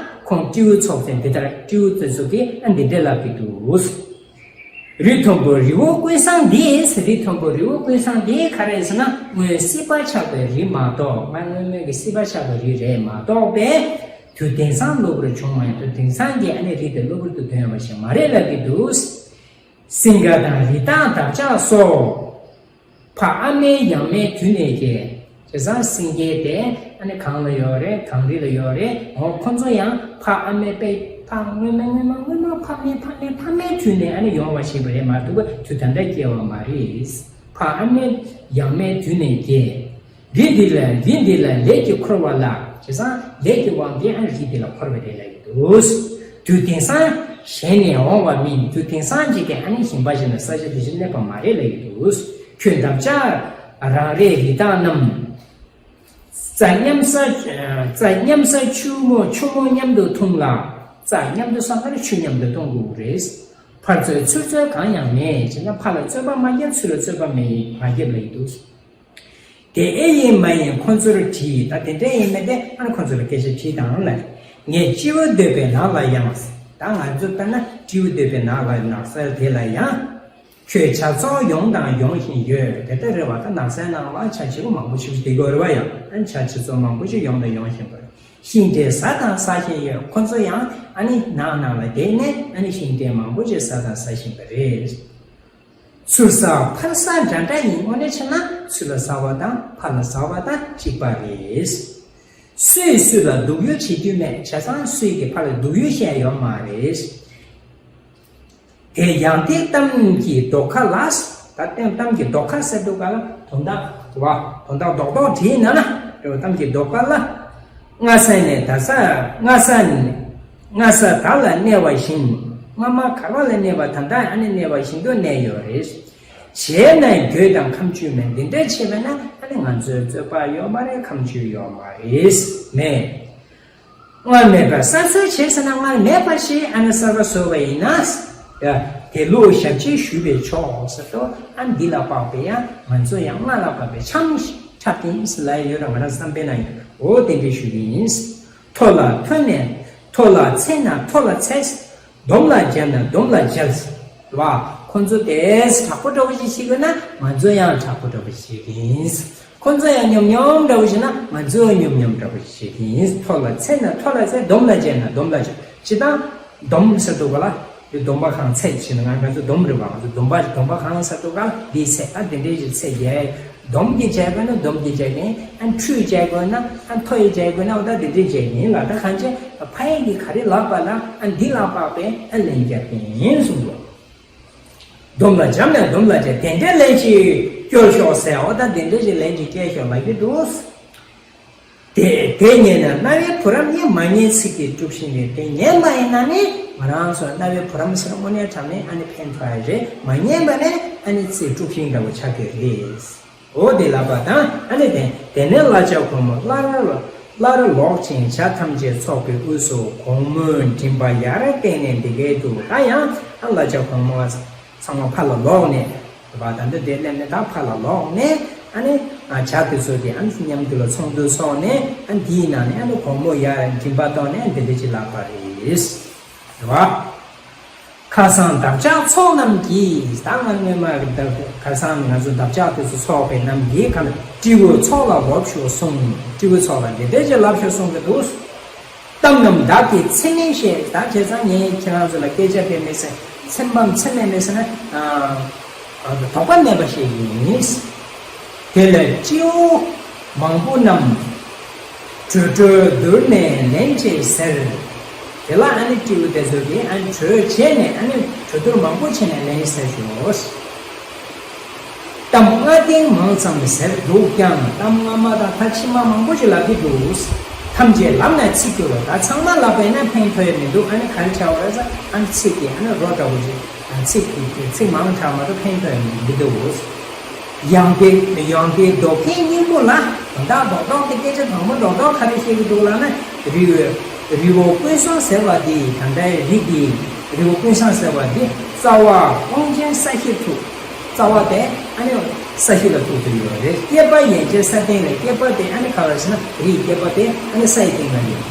ཁོང་སྤྲེའུ་ཚོགས་ཀྱིས་འདི་ལྟར། སྤྲེའུ་དེ་ཚོ་གིས་ཨ་འདི་འདྲ་ལབ་ཀྱི་འདུག། རི་མཐོན་པོ་རི་བོ་ཀུན་བཟང་འདི། རི་མཐོན་པོ་རི་བོ་ཀུན་བཟང་འདི་ག་རེ་ཟེར་ན། སྔོན་སྲིད་པ་ཆགས་པའི་རི་མ་གཏོགས། སྔ་སྔོན་མའི་གི་སྲིད་པ་ཆགས་པའི་རི་རེད་མ་གཏོགས་པས། དུས་དེང་སང་གློ་བུར་བྱུང་མ་ཡིན། དུས་དེང་སང་གི་ཨ་ནི་རི་དེ་གློ་བུར་དུ་ཐོན་ཡོང་བ་ཞིག་མ་རེད་ལབ་ཀྱི་འདུག། སིང་ག་དང་རི་དྭགས་འདབ་ཆགས་སོགས། ཕ་ཨ་མའི་ཡང་མའི་དུས་ནས་སྐྱེས། བྱས་ཙང་སེང་གེ་དེ་ཨ་ནི་གངས་ལ་ཡོད་རེད། གངས་རི་ལ་ཡོད་རེད། འོ་ཁོ་ཚོ་ཡང་ཕ་ཨ་མའི་པའི་ཕ་སྔོན་མ་སྔོན་མ་སྔོན་མ་ཕ་མའི་ཕ་མའི་ཕ་མའི་དུས་ནས་ཨ་ནི་ཡོང་བ་ཞིག་རེད་མ་གཏོགས་པ་དུས་ད་ལྟ་སྐྱེ་བ་མ་རེད། ཕ་ཨ་མའི་ཡང་མའི་དུས་ནས་སྐྱེས། རི་འདི་ལ། རི་འདི་ལ་ལས་ཀྱིས་འཁོར་བ་ལ། བྱས་ཙང་ལས་ཀྱི་དབང་གིས་ཨ་ནི་རི་འདི་ལ་འཁོར་བ་རེད་ལབ་ཀྱི་འདུག། དུས་དེང་སང་གཞན་ནས་འོང་བ་མིན། དུས་དེང་སང་ཅིག་གིས་ཨ་ནི་གཞན་པ་ཞིག་ལ་ས་ཆ་དེ་བཞིན་སླེབས་པ་མ་རེད་ལབ་ཀྱི་འདུག། ཁྱོད་འདབ་ཆགས་རང་རེད་རི་དྭགས་རྣམས། རྩྭ་མཉམ་ཟ། རྩྭ་མཉམ་ཟ། ཆུ་མོ། ཆུ་མོ་མཉམ་དུ་འཐུང་ལ། རྩྭ་མཉམ་དུ་ཟ་མ་རེད། ཆུ་མཉམ་དུ་འཐུང་དགོས་རེད། ཕར་འཚོལ་ཚུར་འཚོལ་གང་ཡང་མེད། བྱས་ན་ཕར་ལ་རྩོད་པ་མ་རྒྱབ། ཚུར་ལ་རྩོད་པ་མེད། མ་རྒྱབ་ལབ་ཀྱི་འདུག། དེ་ཨེ་ཡིན་མ་ཡིན་ཁོ་ཚོར་དྲིས། ད་དེ་འདྲ་ཡིན་མིན་དེ་ཨ་ནི་ཁོ་ཚོ་ལ་སྐད་ཆ་དྲིས་དང་ལབ། ངས་སྤྱི་བོ་འདོད་པའི་ནགས་ལ་ཡང་། ད་ང་ཚོ་ལྟར་ན་སྤྱི་བོ་འདོད་པའི་ནགས་ལ། ནགས་ཚལ་དེ་ལ་ཡང་། ཁྱོད་བྱ་ཚོགས་ཡོང་དང་ཡོང་བཞིན་ཡོད། དེ་ལྟར་རེད་བ། ད་ནགས་ཚལ་ནང་ལ་བྱ་བྱིའུ་མང་པོ་ཞིག་བསྡད་ཀྱི་ཡོད་རེད་བ། ཡང་ཨ་ནི་བྱ་བྱི་ཚོ་མང་པོ་ཞིག་ཡོང་དང་ཡོང་བཞིན་པ་རེད། ཤིང་འབྲས་ཟ་དང་ཟ་བཞིན་ཡོད། ཁོ་ཚོ་ཡང་ཨ་ནི་ནགས་ནང་ལ་བསྡད་ནས་ཨ་ནི་ཤིང་འབྲས་མང་པོ་ཞིག་ཟ་དང་ཟ་བཞིན་པ་རེད། ཚུར་ཟ་ཕར་ཟ་འདྲ་འདྲ་ཡིན། དངོས་གནས་བྱས་ན་ཚུར་ལ་ཟ་བ་དང་ཕར་ལ་ཟ་བ་དང་གཅིག་པ་རེད། སུས་སུ་ལ་སྡུག་ཡུས་བྱེད་རྒྱུ་མེད། བྱས་ཙང་སུས་ཀྱིས་ཕར་ལ་སྡུག་ཡུས་བཤད་ཡོད་མ་རེད། དེ་ཡང་དེ་གཏམ་གྱི་རྡོག་ཁ་ལ། ད་གཏམ་གཏམ་གྱི་རྡོག་ཁ་ཟེར་དུས་སྐབས་ལ་དོན་དག་རེད་བ། དོན་དག་རྡོག་རྡོག་བྲིས་ན་ན་རེད་བ། གཏམ་གྱི་རྡོག་ཁ་ལ། སྔ་ས་ནས་ད་ས། སྔ་ས་ནས། སྔ་ས་ད་ལ་གནས་པ་བཞིན། སྔ་མ་ག་བ་ལ་གནས་པ་ད་ལྟ་ཨ་ནི་གནས་པ་བཞིན་དུ་གནས་ཡོད་རེད། བྱས་ན་འགྱོད་དང་ཁམ་ཆུས་མེད། འདི་འདྲ་བྱས་པས་ན་ཨ་ནི་ང་ཚོའི་རྩོད་པ་ཡོད་མ་རེད། ཁམ་ཆུས་ཡོད་མ་རེད། མེད། སྔར་མེད་པར་གསར་བཟོ་བྱས་ཟེར་ན། སྔར་མེད་པ་ཞིག་ཨ་ནི་གསར་པ་བཟོ་བ་ཡིན་ན། ཡ། དེ་ལུགས་ཞབས་ཕྱི་ཞུས་པས་ཆོག་ཟེར་ཏོ། ཨ་འདི་ལ་དཔག་པའི་ཡང་ང་ཚོ་ཡང་སྔར་ལ་དཔག་པའི་འཆམ་འཁྲབ་ཀྱིན་ཟེར་ལབ་ཡོད་ར། ང་རང་བསམ་པའི་ནང་ཡོད། འོ་དེ་འདྲ་ཞུ་གི་ཡིན། མཐོ་ལ་མཐོ་ནས་མཐོ་ལ་འཚེར་ན་མཐོ་ལ་འཚེར། སྡོམ་ལ་འཇལ་ན་སྡོམ་ལ་འཇལ། རེད་བ། ཁོ་ཚོ་དེ་དྲག་པོ་འདྲ་བོ་ཞིག་བྱེད་དགོས་ན་ང་ཚོ་ཡང་དྲག་པོ་འདྲ་བོ་ཞིག་བྱེད་ཀྱི་ཡིན། ཁོ་ཚོ་ཡང་ཉོབ་ཉོབ་འདྲ་བོ་བྱེད་ན་ང་ཚོ་ཡང་ཉོབ་ཉོབ་འདྲ་བོ་ཞིག་བྱེད་ཀྱི་ཡིན། མཐོ་ལ་འཚེར་ན་མཐོ་ལ་འཚེར། སྡོམ་ལ་འཇལ་ན་སྡོམ་ལ་འཇལ། སྤྱིར་བཏང་སྡོམ་ཟེར་དུས་སྐབས་ལ་འདི་སྡོམ་པ་གང་འཚལ་བྱས་ན། ང་ང་ཚོ་སྡོམ་རེད་བ། ང་ཚོ་སྡོམ་པ་སྡོམ་པ་གང་ཟེར་དུས་སྐབས་ལ་འདི་འཚལ། ཨ་དེ་འདྲའི་ཞིག་འཚལ་ཡས། སྡོམ་གྱིས་འཇལ་དགོས་ན་སྡོམ་གྱིས་འཇལ་གྱི་ཡིན། ཨ་མཐོ་ཡིས་འཇལ་དགོས་ན། ཨ་མཐོ་ཡིས་འཇལ་དགོས་ན། འོ་ད་དེ་འདྲའི་འཇལ་གྱི་ཡིན་ལ། ད་གང་བྱས་ཕ་ཡིས་ཀྱིས་ག་རེ་ལབ་པ་ལ་ཨ་འདི་ལ་དཔག་པའི་ཨ་ལན་རྒྱག་གི་ཡིན་གསུངས་འདུག། སྡོམ་ལ་འཇམ་ན་སྡོམ་ལ་འཇལ། དེ་འདྲའི་ལན་ཅིག་སྐྱོར་ཤོག་ཟེར། འོ་ད་དེ་འདྲའི་ཞིག་ལན་ཅིག་སྐྱེལ་ཤོག་ལབ་ཀྱི་འདུག། དེ་དེ་ཉན་ན་རྣ་བའི་བུ་རམ་ཡིན། མ་ཉན་ཚིག་གིས་དཀྲུགས་ཤིང་རེད། དེ་ཉན་པ་ཡིན་ན་ནི་ང་རང་ཚོ་རྣ་བའི་བུ་རམ་ཟེར་དངོས་གནས་དྲང་གནས་ཨ་ནི་ཕན་ཐོགས་ཡ་རེད། མ་ཉན་པ་ནི་ཨ་ནི་ཚིག་དཀྲུགས་ཤིང་འདྲ་བོ་ཆགས་ཀྱི་རེད། འོ་དེ་ལབ་པ་དང་ཨ་ནི་དེ་དེ་ནས་བླ་ཆ་གོང་མོ་སླར་སླར་ལོག་ཅིང་བྱ་ཐམས་ཅད་ཚོགས་པའི་དབུས་སུ་གོང་མོའི་མགྲིན་པ་ཡར་བསྟན་ནས་འདི་སྐད་དུ། ད་ཡང་ཨ་བླ་ཆ་གོང་མོ་ཚང་མ་ཕར་ལ་ལོག་ནས། བ་ད་འདི་དེ་སླེབས་ནས་ད་ཕར་ལ་ལོག་ནས་ཨ་ནི་བྱ་དེ་ཚོ་དེ་ཨ་ནི་མཉམ་དུ་ལ་ཚོགས་འདུ་ཚོགས་ནས། ཨ་འདིའི་ནང་ནས་ཨ་ནི་གོང་མོ་ཡར་མགྲིན་པ་བཏོན་ནས་འདི་འདྲ་ཅིག་ལབ་པ་རེད། རེད་བ། ཁ་སང་འདབ་ཆགས་ཚོགས་རྣམས་ཀྱིས། ད་སྔ་སྔོན་མ་གི་འདབ་ཁ་སང་ང་ཚོ་འདབ་ཆགས་དེ་ཚོ་ཚོགས་པའི་རྣམས་ཀྱིས་ག་ལ་སྤྲེའུ་ཚོགས་ལ་འོབས་ཤོག་གསུངས། སྤྲེའུ་ཚོགས་ལ་འདི་འདྲས་ཀྱི་ལབ་ཤོག་གསུང་གི་འདུག་གཏམ་རྣམས་བདག་གིས་ཚད་མེད་བཤད། ད་བྱས་ཙང་ངས་ཁྱེད་རང་ཚོ་ལ་སྐད་ཆ་དེ་མི་ཟེར། ཚད་མམ་ཚད་མེད་མི་ཟེར་ན། ཨ། ཨ། དོགས་པ་མེད་པ་ཞིག་ཡིན། དེ་ལ་སྤྲེའུ་མང་པོ་རྣམས། བྲོས་བྲོས་བསྡུར་ནས་ལན་ཅེས་ཟེར། དེ་ལ་ཨ་ནི་སྤྲེའུ་དེ་ཚོ་གིས་ཨ་ནི་བྲོས་བྱས་ནས་ཨ་ནི་བྲོས་བསྡུར་མང་པོ་བྱས་ནས་ལན་ཟེར་ཞོག་གཏམ་སྔ་རྟིང་མང་ཙམ་ཟེར་འདུག་ཀྱང་། གཏམ་སྔ་མ་དང་ད་ཕྱི་མ་མང་པོ་ཞིག་ལབ་ཀྱི་འདུག་ཐམས་ཅད་ལབ་ན་ཚིག་འགྱུར་རོ། ད་ཚང་མ་ལབ་པས་ན་ཕན་ཐོགས་ཡ་མི་འདུག་ཨ་ནི་ག་རེ་བྱ་བ་རེད་ཟེར། ཨ་ནི་ཚིག་གི་ཨ་ནི་རོ་འདྲ་བོ་ཞིག་ཚིག་གི་ཚིག་མང་དྲགས་མ་གཏོགས་ཕན་ཐོགས་ཡ་མི་འདུག་ཡང་དེ་ཡང་དེ་མདོ་ཁའི་སྙིང་པོ་ལ། དོན་དག་རྡོག་རྡོག་དེ་སྐད་ཆ་དང་པོ་རྡོག་རྡོག་ག་རེ་བཤད་ཀྱི་འདུག་ལབ་ན། རི་བོ་རི་བོ་ཀུན་བཟང་ཟེར་བ་འདི། ད་ལྟའི་རི་འདི་རི་བོ་ཀུན་བཟང་ཟེར་བ་འདི་རྩ་བ་དབང་ཆེན་ས་གཞིར་ཐུག་རྩ་བ་དེ་ཨ་ནི་ས་གཞི་ལ་ཐུག་ཐུག་ཡོད་རེད། སྐེད་པ་ཡན་ཆད་ས་སྟེང་ལ། སྐེད་པ་དེ་ཨ་ནི་ག་རེ་ཟེར་ན་རིའི་སྐེད་པ་དེ་ཨ་ནི་ས་ཡི་སྟེང་ལ་ཡོད།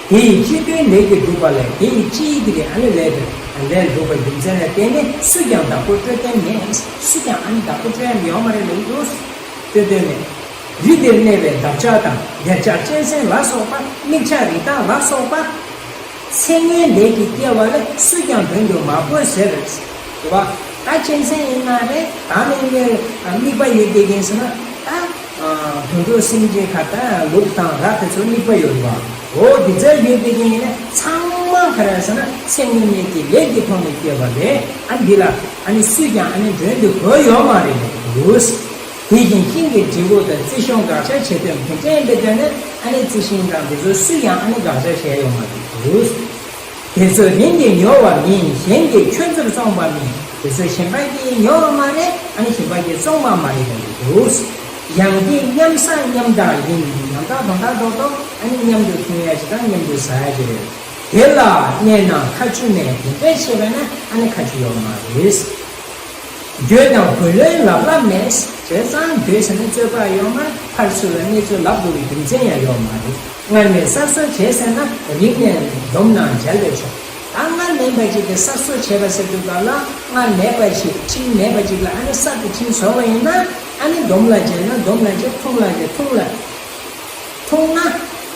དེ་ཡི་སྤྱི་དོན་ལས་ཀྱིས་གྲུབ་པ་ལས། དེ་ཡི་སྤྱི་ཡི་གི་ཨ་ནི་ལས་དེ་ལས་གྲུབ་པའི་རྒྱུ་མཚན་ལ་བརྟེན་ནས་སུས་ཀྱང་བདག་པོ་སྤྲོད་མཁན་མེད། སུས་ཀྱང་ཨ་ནི་བདག་པོ་སྤྲོད་ཡ་ཡོད་མ་རེད་ལབ་ཀྱི་འདུག་སྤྱི་དོན་མེད། རི་དེར་གནས་པའི་འདབ་ཆགས་དང་། སྡེར་ཆགས་གཅན་གཟན་ལ་སོགས་པ། མིག་ཆགས་རི་དྭགས་ལ་སོགས་པ། ཚེ་སྔོན་ལས་ཀྱིས་སྐྱེ་བ་ལས། སུས་ཀྱང་དོན་དུ་མ་བོས་ཟེར། རེད་བ། ད་གཅན་གཟན་ཡིན་ན་རེད། ད་ནི་ངའི་དམིགས་པ་ཡོད་དེ་ཡིན་ཟེར་ན། ད་དུད་འགྲོ་སེམས་ཅན་ཁ་ད་ལུག་དང་ར་དེ་ཚོ་དམིགས་པ་ཡོད་རེད་བ། འོ་འདི་ཚོ་ཡོད་དེ་ཡིན་ན་ཚང་མ་ག་རེ་ཟེར་ན་ཚེ་སྔོན་མའི་གི་ལས་ཀྱི་ཐོག་ནས་སྐྱེ་བ་རེད། ཨ་འདི་ལ་ཨ་ནི་སུས་ཀྱང་ཨ་ནི་དོན་དུ་བོས་ཡོད་མ་རེད་ལབ་ཀྱི་འདུག་དེ་བཞིན་ཤིང་གི་འབྲས་བུ་དང་། རྩི་ཤིང་དགག་བྱ་བྱེད་དོན་དེ་འདྲ་ཡིན་པའི་དོན་ནི་ཨ་ནི་རྩི་ཤིང་དང་དེ་ཚོ་སུས་ཀྱང་ཨ་ནི་དགག་བྱ་བྱས་ཡོད་མ་རེད། དེ་ཚོ་རིམ་གྱིས་ཉོ་བ་མིན། གཞན་གྱིས་ཁྱོད་ཚོར་བཙོངས་པ་མིན། དེ་ཚོ་གཞན་པ་གིས་ཉོ་བ་མ་རེད། ཨ་ནི་གཞན་པ་གིས་བཙོངས་པ་མ་རེད་ལབ་ཀྱི་འདུག་ཡང་དེ་མཉམ་ཟ་མཉམ་འཐུང་ཡིན། མཉམ་འཐུང་དང་འཐུང་ཐོག་ཨ་ནི་མཉམ་དུ་འཐུང་ཡ་ཅིག་དང་མཉམ་དུ་ཟ་ཡ་ཅིག་རེད། དེ་ལ་གནས་ན་ཁ་ཆུ་མེད། དེ་འདྲ་བྱས་པ་ན་ཨ་ནི་ཁ་ཆུ་ཡོད་མ་རེད། འགྱོད་དང་བུ་ལོན་ལབ་ལབ་མེད། བྱས་ཙང་འགྱོད་ཟེར་ན་རྩོད་པ་ཡོད་མ་རེད། ཕར་ཚུར་ལ་གནས་ཚུལ་ལབ་དགོས་པའི་རྒྱུ་མཚན་ཡང་ཡོད་མ་རེད། སྔར་མེད་གསར་བཟོ་བྱས་ཟེར་ན་རིག་གནས་སྡོམ་ནང་མཇལ་བས་ཆོག་ད་སྔར་མེད་པ་ཅིག་གིས་གསར་བཟོ་བྱས་པ་ཟེར་དུས་སྐབས་ལ་སྔར་མེད་པ་ཞིག་ཁྲིམས་མེད་པ་ཅིག་ལ་ཨ་ནི་གསར་དུ་ཁྲིམས་བཟོ་བ་ཡིན་ན་ཨ་ནི་སྡོམ་ལ་མཇལ་ན་སྡོམ་ལ་མཇལ། འཐུང་ལ་མཇལ། འཐུང་ལ། འཐུང་ན་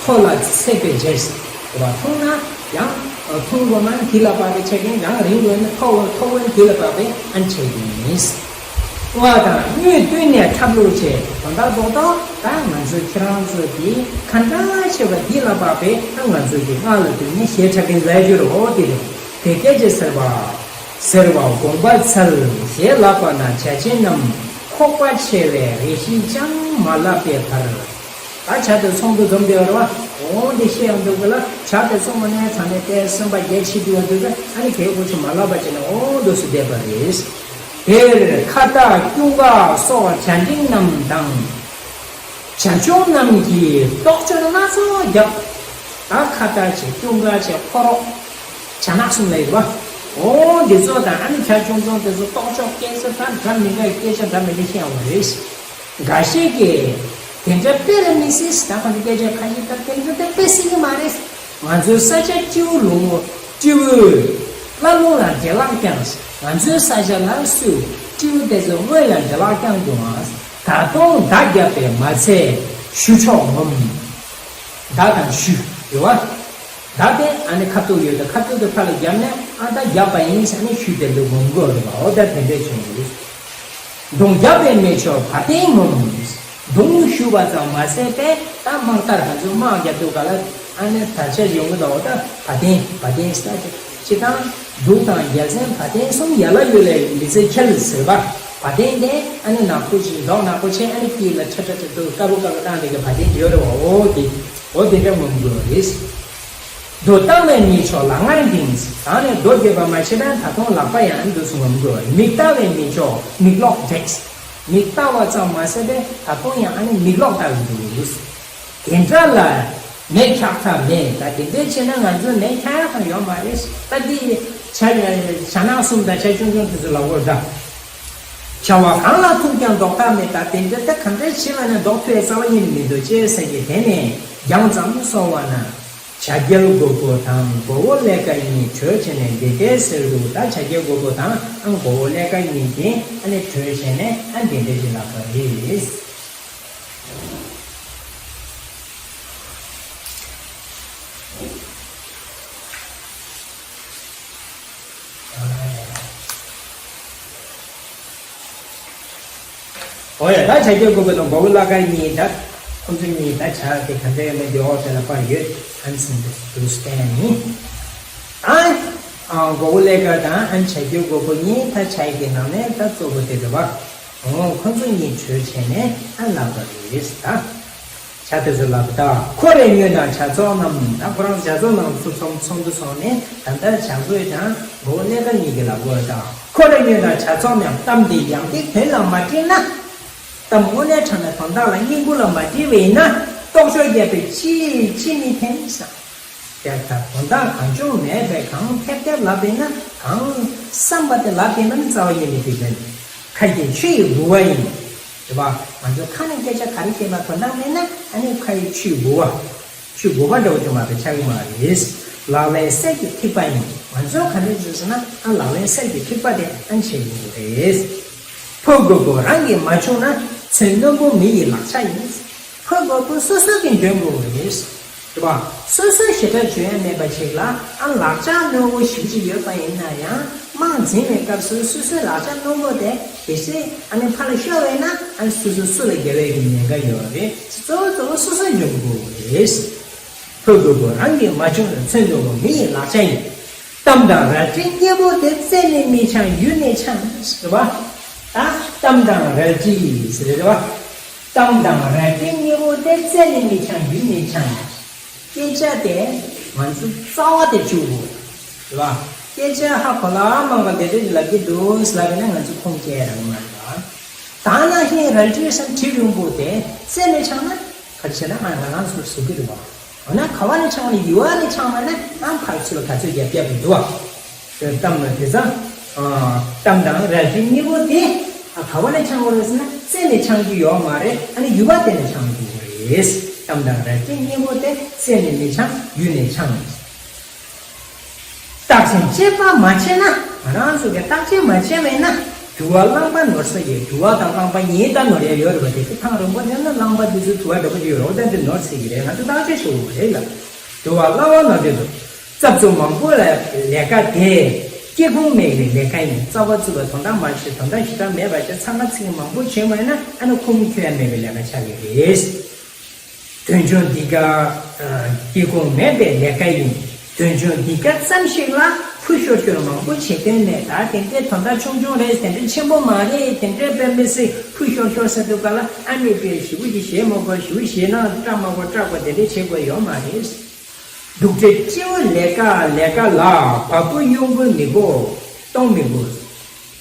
ཐོ་ལ་ཚད་པའི་རྗེས་སུ་འཐུང་ན་ཡང་འཐུང་དགོས་ན་དེ་ལ་བབ་པའི་ཆ་རྐྱེན། ཡང་རིང་དགོས་ན་ཐོ་ཐོ་དགོས་ན་དེ་ལ་བབ་པའི་ཨ་ནི་ཆ་རྐྱེན་ཡིན། དབའ་དང་གཡོན་བསྟུན་ནས་འཁྲབ་ལུགས་བྱས། དོན་དག་རྡོག་རྡོག་ད་ང་ཚོ་ཁྱེད་རང་ཚོ་གིས་ག་འདྲ་བྱས་པ་འདི་ལ་བབ་པའི་ཨ་ང་ཚོ་གི་སྔགས་ལ་བསྟུན་ནས་གཞས་འཁྲབ་མཁན་ལབ་རྒྱུ་རེད། འོ་དེ་རེད། དེ་སྐད་ཅེས་ཟེར་བ། ཟེར་བ་དགོངས་པ་འཚལ། ཞེས་ལབ་པ་ན་བྱ་བྱེད་རྣམས་ཁོག་པ་ཆེ་བས་རེ་ཞིག་ཅང་མ་ལབ་པའི་བར། ད་བྱ་དེ་ཚོགས་འདུ་འཛོམས་བསྡད་པ་རེད་བ། འོང་དེ་བཤད་ཡོང་དུས་ཀ་ལ་བྱ་དེ་ཚོགས་མ་ནས་ཚང་མས་དེ་སེམས་པ་རྒྱ་ཆེ་དུས་ཡོང་དུས་ཀ་ཨ་ནི་གལ་ཁོ་ཆུ་མ་ལབ་པ་བྱས་ནས་འོང་དུས་སུ་བསྡད་པ་རེད། དེར་ཁྭ་ཏ་ཀུན་དགའ་སོགས་བྱ་འབྲིང་རྣམས་དང་། བྱ་ཁྱུང་རྣམས་ཀྱིས་རྟོག་དཔྱོད་སྣ་ཚོགས་བརྒྱབ། ད་ཁྭ་ཏ་བྱས། ཀུན་དགའ་བྱས། ཁོ་རོག་བྱ་ནག་གསུམ་ལ་ཡོད་པ། འོ་འདི་ཚོ་དང་ཨ་ནི་བྱ་ཁྱུང་ཚོ་དེ་ཚོ་རྟོག་དཔྱོད་སྐད་ཆ་ད་འདྲ་མི་འདྲ་སྐད་ཆ་འདྲ་མི་འདྲ་བཤད་ཡོང་བ་རེད། འགའ་ཤས་ཀྱིས་དེ་འདྲ་དཔེ་ར་མི་སྲིད། ད་ཁོ་ཚོ་སྐད་ཆ་ཁ་ཤས་ད་དེ་འདྲ་ད་དཔེ་སྲིད་ཀྱི་མ་རེད། ང་ཚོའི་ས་ཆ་སྤྲེའུ་ལུང་སྤྲེའུ་བླ་ལུང་ལ་འདྲེ་ལག་བརྐྱངས། ང་ཚོའི་ས་ཆ་ལ་སུས་སྤྲེའུ་དེ་ཚོ་སྔོན་ལ་འདྲེ་ལག་བརྐྱངས་འདུག་ཨང་། ད་དུང་མདའ་བརྒྱབ་པས་མ་ཚད་གཞུ་ཆོག་ངོམ། མདའ་དང་གཞུ་ཡོད་བ། མདའ་དེ་ཨ་ནི་ཁ་ཐུག་ཡོད་དེ་ཁ་ཐུག་དེ་ཕར་ལ་བརྒྱབ་ནས་ཨ་མདའ་བརྒྱབ་པ་ཡིན་ཟེར་ནས་གཞུ་དེ་ལ་ངོམ་དགོས་རེད་བ། འོ་ད་དེ་འདྲས་བྱུང་འདུག་མདུང་བརྒྱབ་པས་མི་ཆོག་བ་དན་ངོམ། མདུང་གཞུ་བ་ཙམ་མ་ཟད་པས་ད་དམག་དར་ང་ཚོས་དམག་རྒྱབ་དུས་ག་ལ་ཨ་ནི་དར་ཆ་ཡོང་གི་འདུག་ད་བ་དན་བ་དན་ཟེར་ཅིག་དང་། གདུགས་དང་རྒྱལ་མཚན་བ་དན་གསུམ་ཡན་ལག་ཡོད་ལས་མི་ཚེ་ཁྱེར་ཟེར་བ། བ་དན་དེ་ཨ་ནི་ནག་པོ་ཅིག་མདོག་ནག་པོ་བྱས། ཨ་ནི་དཀྱིལ་ལ་ཁྲ་ཁྲ་ཁྲ་འདུག་དཀར་པོ་དཀར་པོ་བཏང་དེ་གི་བ་དན་ཡོད་རེད་བ། འོ་དེ་འོ་དེ་འདྲ་ངོམ་དགོས་རེད། རྡོ་བཏང་བས་མི་ཆོག་ལག་ངར་འདིང་། ད་ནས་རྡོ་རྒྱབ་པ་མ་བྱས་ན་ད་དུང་ལག་པ་ཡང་འདུག་སེ་ངོམ་དགོས། མིག་ལྟ་བས་མི་ཆོག་མིག་ལོག་བྲེགས། མིག་ལྟ་བ་ཙམ་མ་ཟད་པས་ད་དུང་ཡང་ཨ་ནི་མིག་ལོག་ལྟ་གི་འདུག་དེ་འདྲ་ལ་མེ་འཁྱག་ཐབས་མེད། ད་དེ་འདྲ་བྱས་ན་ང་ཚོ་མེ་འཁྱག་ཡག་ཡོད་མ་རེད། ད་འདི་བྱ་བྱ་ནག་གསུམ་དང་བྱ་ཆུང་ཆུང་དེ་ཚོ་ལ་འོར་འདྲ། བྱ་བ་གང་ལ་ཐུག་ཀྱང་ལྡོག་ཐབས་མེད། ད་དེ་འདྲ་ད་གང་འདྲ་བྱས་པ་ན་ལྡོག་ཐུབ་ཡ་རྩ་བ་ཉིད་ནས་མི་འདུག་ཅེས་ཟེར་གྱི། དེ་ནས་རྒྱང་ཙམ་སོང་བ་ན། བྱ་རྒྱལ་མགོ་བོ་དང་མགོ་བོ་ཀླད་ཀ་གཉིས་གྲོས་བྱས་ནས་འདི་སྐད་ཟེར་འདུག་ད་བྱ་རྒྱལ་མགོ་བོ་དང་ཨ་མགོ་བོ་ཀླད་ཀ་གཉིས་ཀྱིས་ཨ་ནི་གྲོས་བྱས་ནས་ཨ་འདི་འདྲ་ཞིག་ལབ་པ་རེད། འོ་ཡ། ད་བྱ་རྒྱལ་མགོ་བོ་དང་མགོ་བོ་ཀླད་ཀ་གཉིས། ད་ཁོང་ཚོ་གཉིས་ད་བྱ་དེ་ག་འདྲ་ཡོད་མེད་དེ་འོག་དེ་ལ་པར་ཡོད། ཨན་སིན་དུ་སྟན་ནི། ཨ་མགོ་བོ་ཀླད་ཀ་དང་ཨན་བྱ་རྒྱལ་མགོ་བོ་གཉིས་ད་བྱ་ཡི་གི་ནང་ནས་ད་གཙོ་བོ་དེ་རེད་བ། འོ་ཁོང་ཚོ་གཉིས་གྲོས་བྱས་ནས་ཨ་ལབ་པ་རེད་ད། བྱ་དེ་ཚོ་ལབ་པ་ད། ཁོ་རེ་ཉོས་ན་བྱ་ཚོགས་རྣམས། ད་ཁོ་རང་བྱ་ཚོགས་རྣམས་ཚུར་ཚོང་ཚོང་དུ་སོང་ནས་ད་ལྟ་བྱ་རྒོད་དང་མགོ་བོ་ཀླད་ཀ་གཉིས་ཀྱིས་ལབ་དགོས་ད། ཁོ་རེ་ཉོས་ན་བྱ་ཚོགས་རྣམས། གཏམ་འདི་ཡང་ཏིག་དོན་ལ་མ་དྲིལ་ན། གཏམ་དངོས་གནས་དྲང་གནས་དོན་དག་ལ་སྙིང་པོ་ལ་མ་དྲིལ་བས་ན། ལྟོགས་ཤོར་རྒྱག་པའི་ཅི་ཅི་མི་ཕན་ས། དེ་ལྟར་དོན་དག་གང་བྱུང་མེད་པས་གང་ཐེབས་ཐེབས་ལབ་པས་ན། གང་བསམ་པ་དེ་ལབ་པས་ན་རྩ་བ་ཉིད་ནས་དེ་ལན་ཁ་གྱེས་ཆུ་ཡི་ལྦུ་བ་ཡིན། རེད་བ། ང་ཚོ་ཁ་ནས་སྐད་ཆ་ག་རེ་བཤད་པ་དོན་དག་མེད་ན་ཨ་ནི་ཁ་ཡི་ཆུ་ཡི་ལྦུ་བ། ཆུ་ལྦུ་བ་འདྲ་བོ་ཅིག་མ་གཏོགས་ཆགས་ཀྱི་མ་རེད། ལག་ལེན་གསེར་གྱི་ཐིགས་པ་ཡིན། ང་ཚོ་ག་འདྲ་བྱས་ཟེར་ན་ཨ་ལག་ལེན་གསེར་གྱི་ཐིགས་པ་དེ་ཨ་ནི་བྱེད་ཀྱི་རེད། ཕོ་རྒོད་པོ་རང་གིས་མ་བྱུང་ན། ཚོན་རྣོན་པོ་མི་ཡི་ལག་ཆ་ཡིན། ཕོ་རྒོད་པོ་སོ་སོ་གིས་འཇོན་དགོས་རེད། རེད་བ། སོ་སོའི་ཞེ་དྲག་བྱོས་ཡ་མེད་པ་ཞིག་ལ་ཨ་ལག་ཆ་རྣོན་པོ་ཞིག་ཅིག་ཡོད་པ་ཡིན་ན་ཡང་དམག་འཛིང་བའི་སྐབས་སུ་སོ་སོའི་ལག་ཆ་རྣོན་པོ་དེ་གལ་སྲིད་ཨ་ནི་ཕར་ལ་ཤོར་བས་ན་ཨ་ནི་སོ་སོ་སུ་ལ་རྒྱལ་བའི་གི་ཉེན་ཁ་ཡོད་རེད། གཙོ་བོ་གཙོ་བོ་སོ་སོ་འཇོན་དགོས་རེད། ཕོ་རྒོད་པོ་རང་གིས་མ་བྱུང་ན། ཚོན་རྣོན་པོ་མི་ཡི་ལག་ཆ་ཡིན། གཏམ་དང་རལ་གྲིའི་སྙིང་པོ་དེ། རྩེ་ནས་མི་འཆང་ཡུལ་ནས་འཆང་། རེད་བ། ད་གཏམ་དང་རལ་གྲི་ཟེར་རེད་བ། གཏམ་དང་རལ་གྲིའི་སྙིང་པོ་དེ། རྩེ་ནས་མི་འཆང་ཡུལ་ནས་འཆང་། སྐད་ཆ་དེ་ང་ཚོ་རྩ་བ་དེ་བཅུག་དགོས། རེད་བ། སྐད་ཆ་ཧ་གོ་ལ་མང་ག་དེ་འདྲ་ལབ་ཀྱི་འདུག་ལབ་ན་ང་ཚོ་ཁུངས་སྐྱེལ་རང་མ་རེད་བ། ད་ནང་བཞིན་རལ་གྲི་སམ་གྲི་རིང་པོ་དེ་རྩེ་ནས་འཆང་ན་ག་རེ་བྱས་ན་ང་རང་ཚོ་ཟུག་གི་རེད་བ། འོ་ན་ག་བ་ནས་འཆང་བ་ནི་ཡུ་བ་ནས་འཆང་བ་ན་ཨང་ཕར་ཚུར་ག་ཚོད་རྒྱབ་རྒྱབ་ཏུ་འདུག་བ། གཏམ་ལ་དེ་ཚ། གཏམ་དང་རལ་གྲི་གཉིས་པོ་དེ་ག་བ་ནས་འཆང་བ་རེད་ཟེར་ན་རྩེ་ནས་འཆང་རྒྱུ་ཡོད་མ་རེད། ཨ་ནི་ཡུ་བ་དེ་ནས་འཆང་རྒྱུ་རེད། གཏམ་དང་རལ་གྲི་གཉིས་པོ་དེ་རྩེ་ནས་མི་འཆང་ཡུལ་ནས་འཆང་། བརྟག་དཔྱད་གཅེས་པ་མ་བྱས་ན། ང་རང་ཚོ་གིས་བརྟག་དཔྱད་མ་བྱས་པས་ན། དུ་བ་རླངས་པ་ནོར་ས་ཡོད། དུ་བ་དང་རླངས་པ་གཉིས་ད་ནོར་ཡ་ཡོད་རེད་པ། དེ་ཚོ་ཐང་རིང་པོ་ནས་ན་རླངས་པ་དེ་ཚོ་དུ་བ་འདྲ་པོ་ཅིག་ཡོད་རེད། འོ་ད་འདི་ནོར་ཚིག་གི་རེད། ང་ཚོ་བརྟག་དཔྱད་ཞུ་དགོས་རེད་ལ། དུ་བ་རླངས་པ་ནོར་དེ་ཚོ། རྩབ་ཚུབ་མང་པོ་ལ་ལས་ཀ་དེ། སྐྱེ་ཁུངས་མེད་པའི་ལས་ཀ་ཡིན། རྩ་བ་རྩུབ་པ་དོན་དག་མ་བྱེད། དོན་དག་ཞེ་དྲག་མེད་པ་བྱས། ཚང་མ་ཚིག་མང་པོ་བྱས་མ་ཡིན་ན་ཨ་ནི་ཁུངས་འཁྱོལ་ཡ་མེད་པའི་ལས་ཀ་ཆགས་ཀྱི་རེད། དོན་ཆུང་འདི་ག་སྐྱེ་ཁུངས་མེད་པའི་ལས་ཀ་ཡིན། དོན་ཆུང་འདི་ག་ཙམ་ཞིག་ལ་ཕུ་ཤོར་ཤོར་མང་པོ་བྱེད་དོན་མེད། ད་དེ་འདྲའི་དོན་དག་ཆུང་ཆུང་རེད། དེ་འདྲའི་ཆེན་པོ་མ་རེད། དེ་འདྲའི་དཔེ་མི་སྲིད་ཕུ་ཤོར་ཤོར་ས་དུས་ག་ལ་ཨ་ནི་དཔེ་ཞེ་པོ་ཅིག་བྱེད་མ་དགོས། ཞེ་པོ་བྱེད་ན་སྐྲག་མ་དགོས། སྐྲག་དགོས། དེ་འདྲའི་བྱེད་དགོས་ཡོད་མ་རེད། གདུག་སྤྲད་སྤྱི་བོ་ལས་ཀ་ལས་ཀ་ལ་བ་སྤུ་གཡོ་འགུལ་མི་དགོས། གཏོང་མི་དགོས།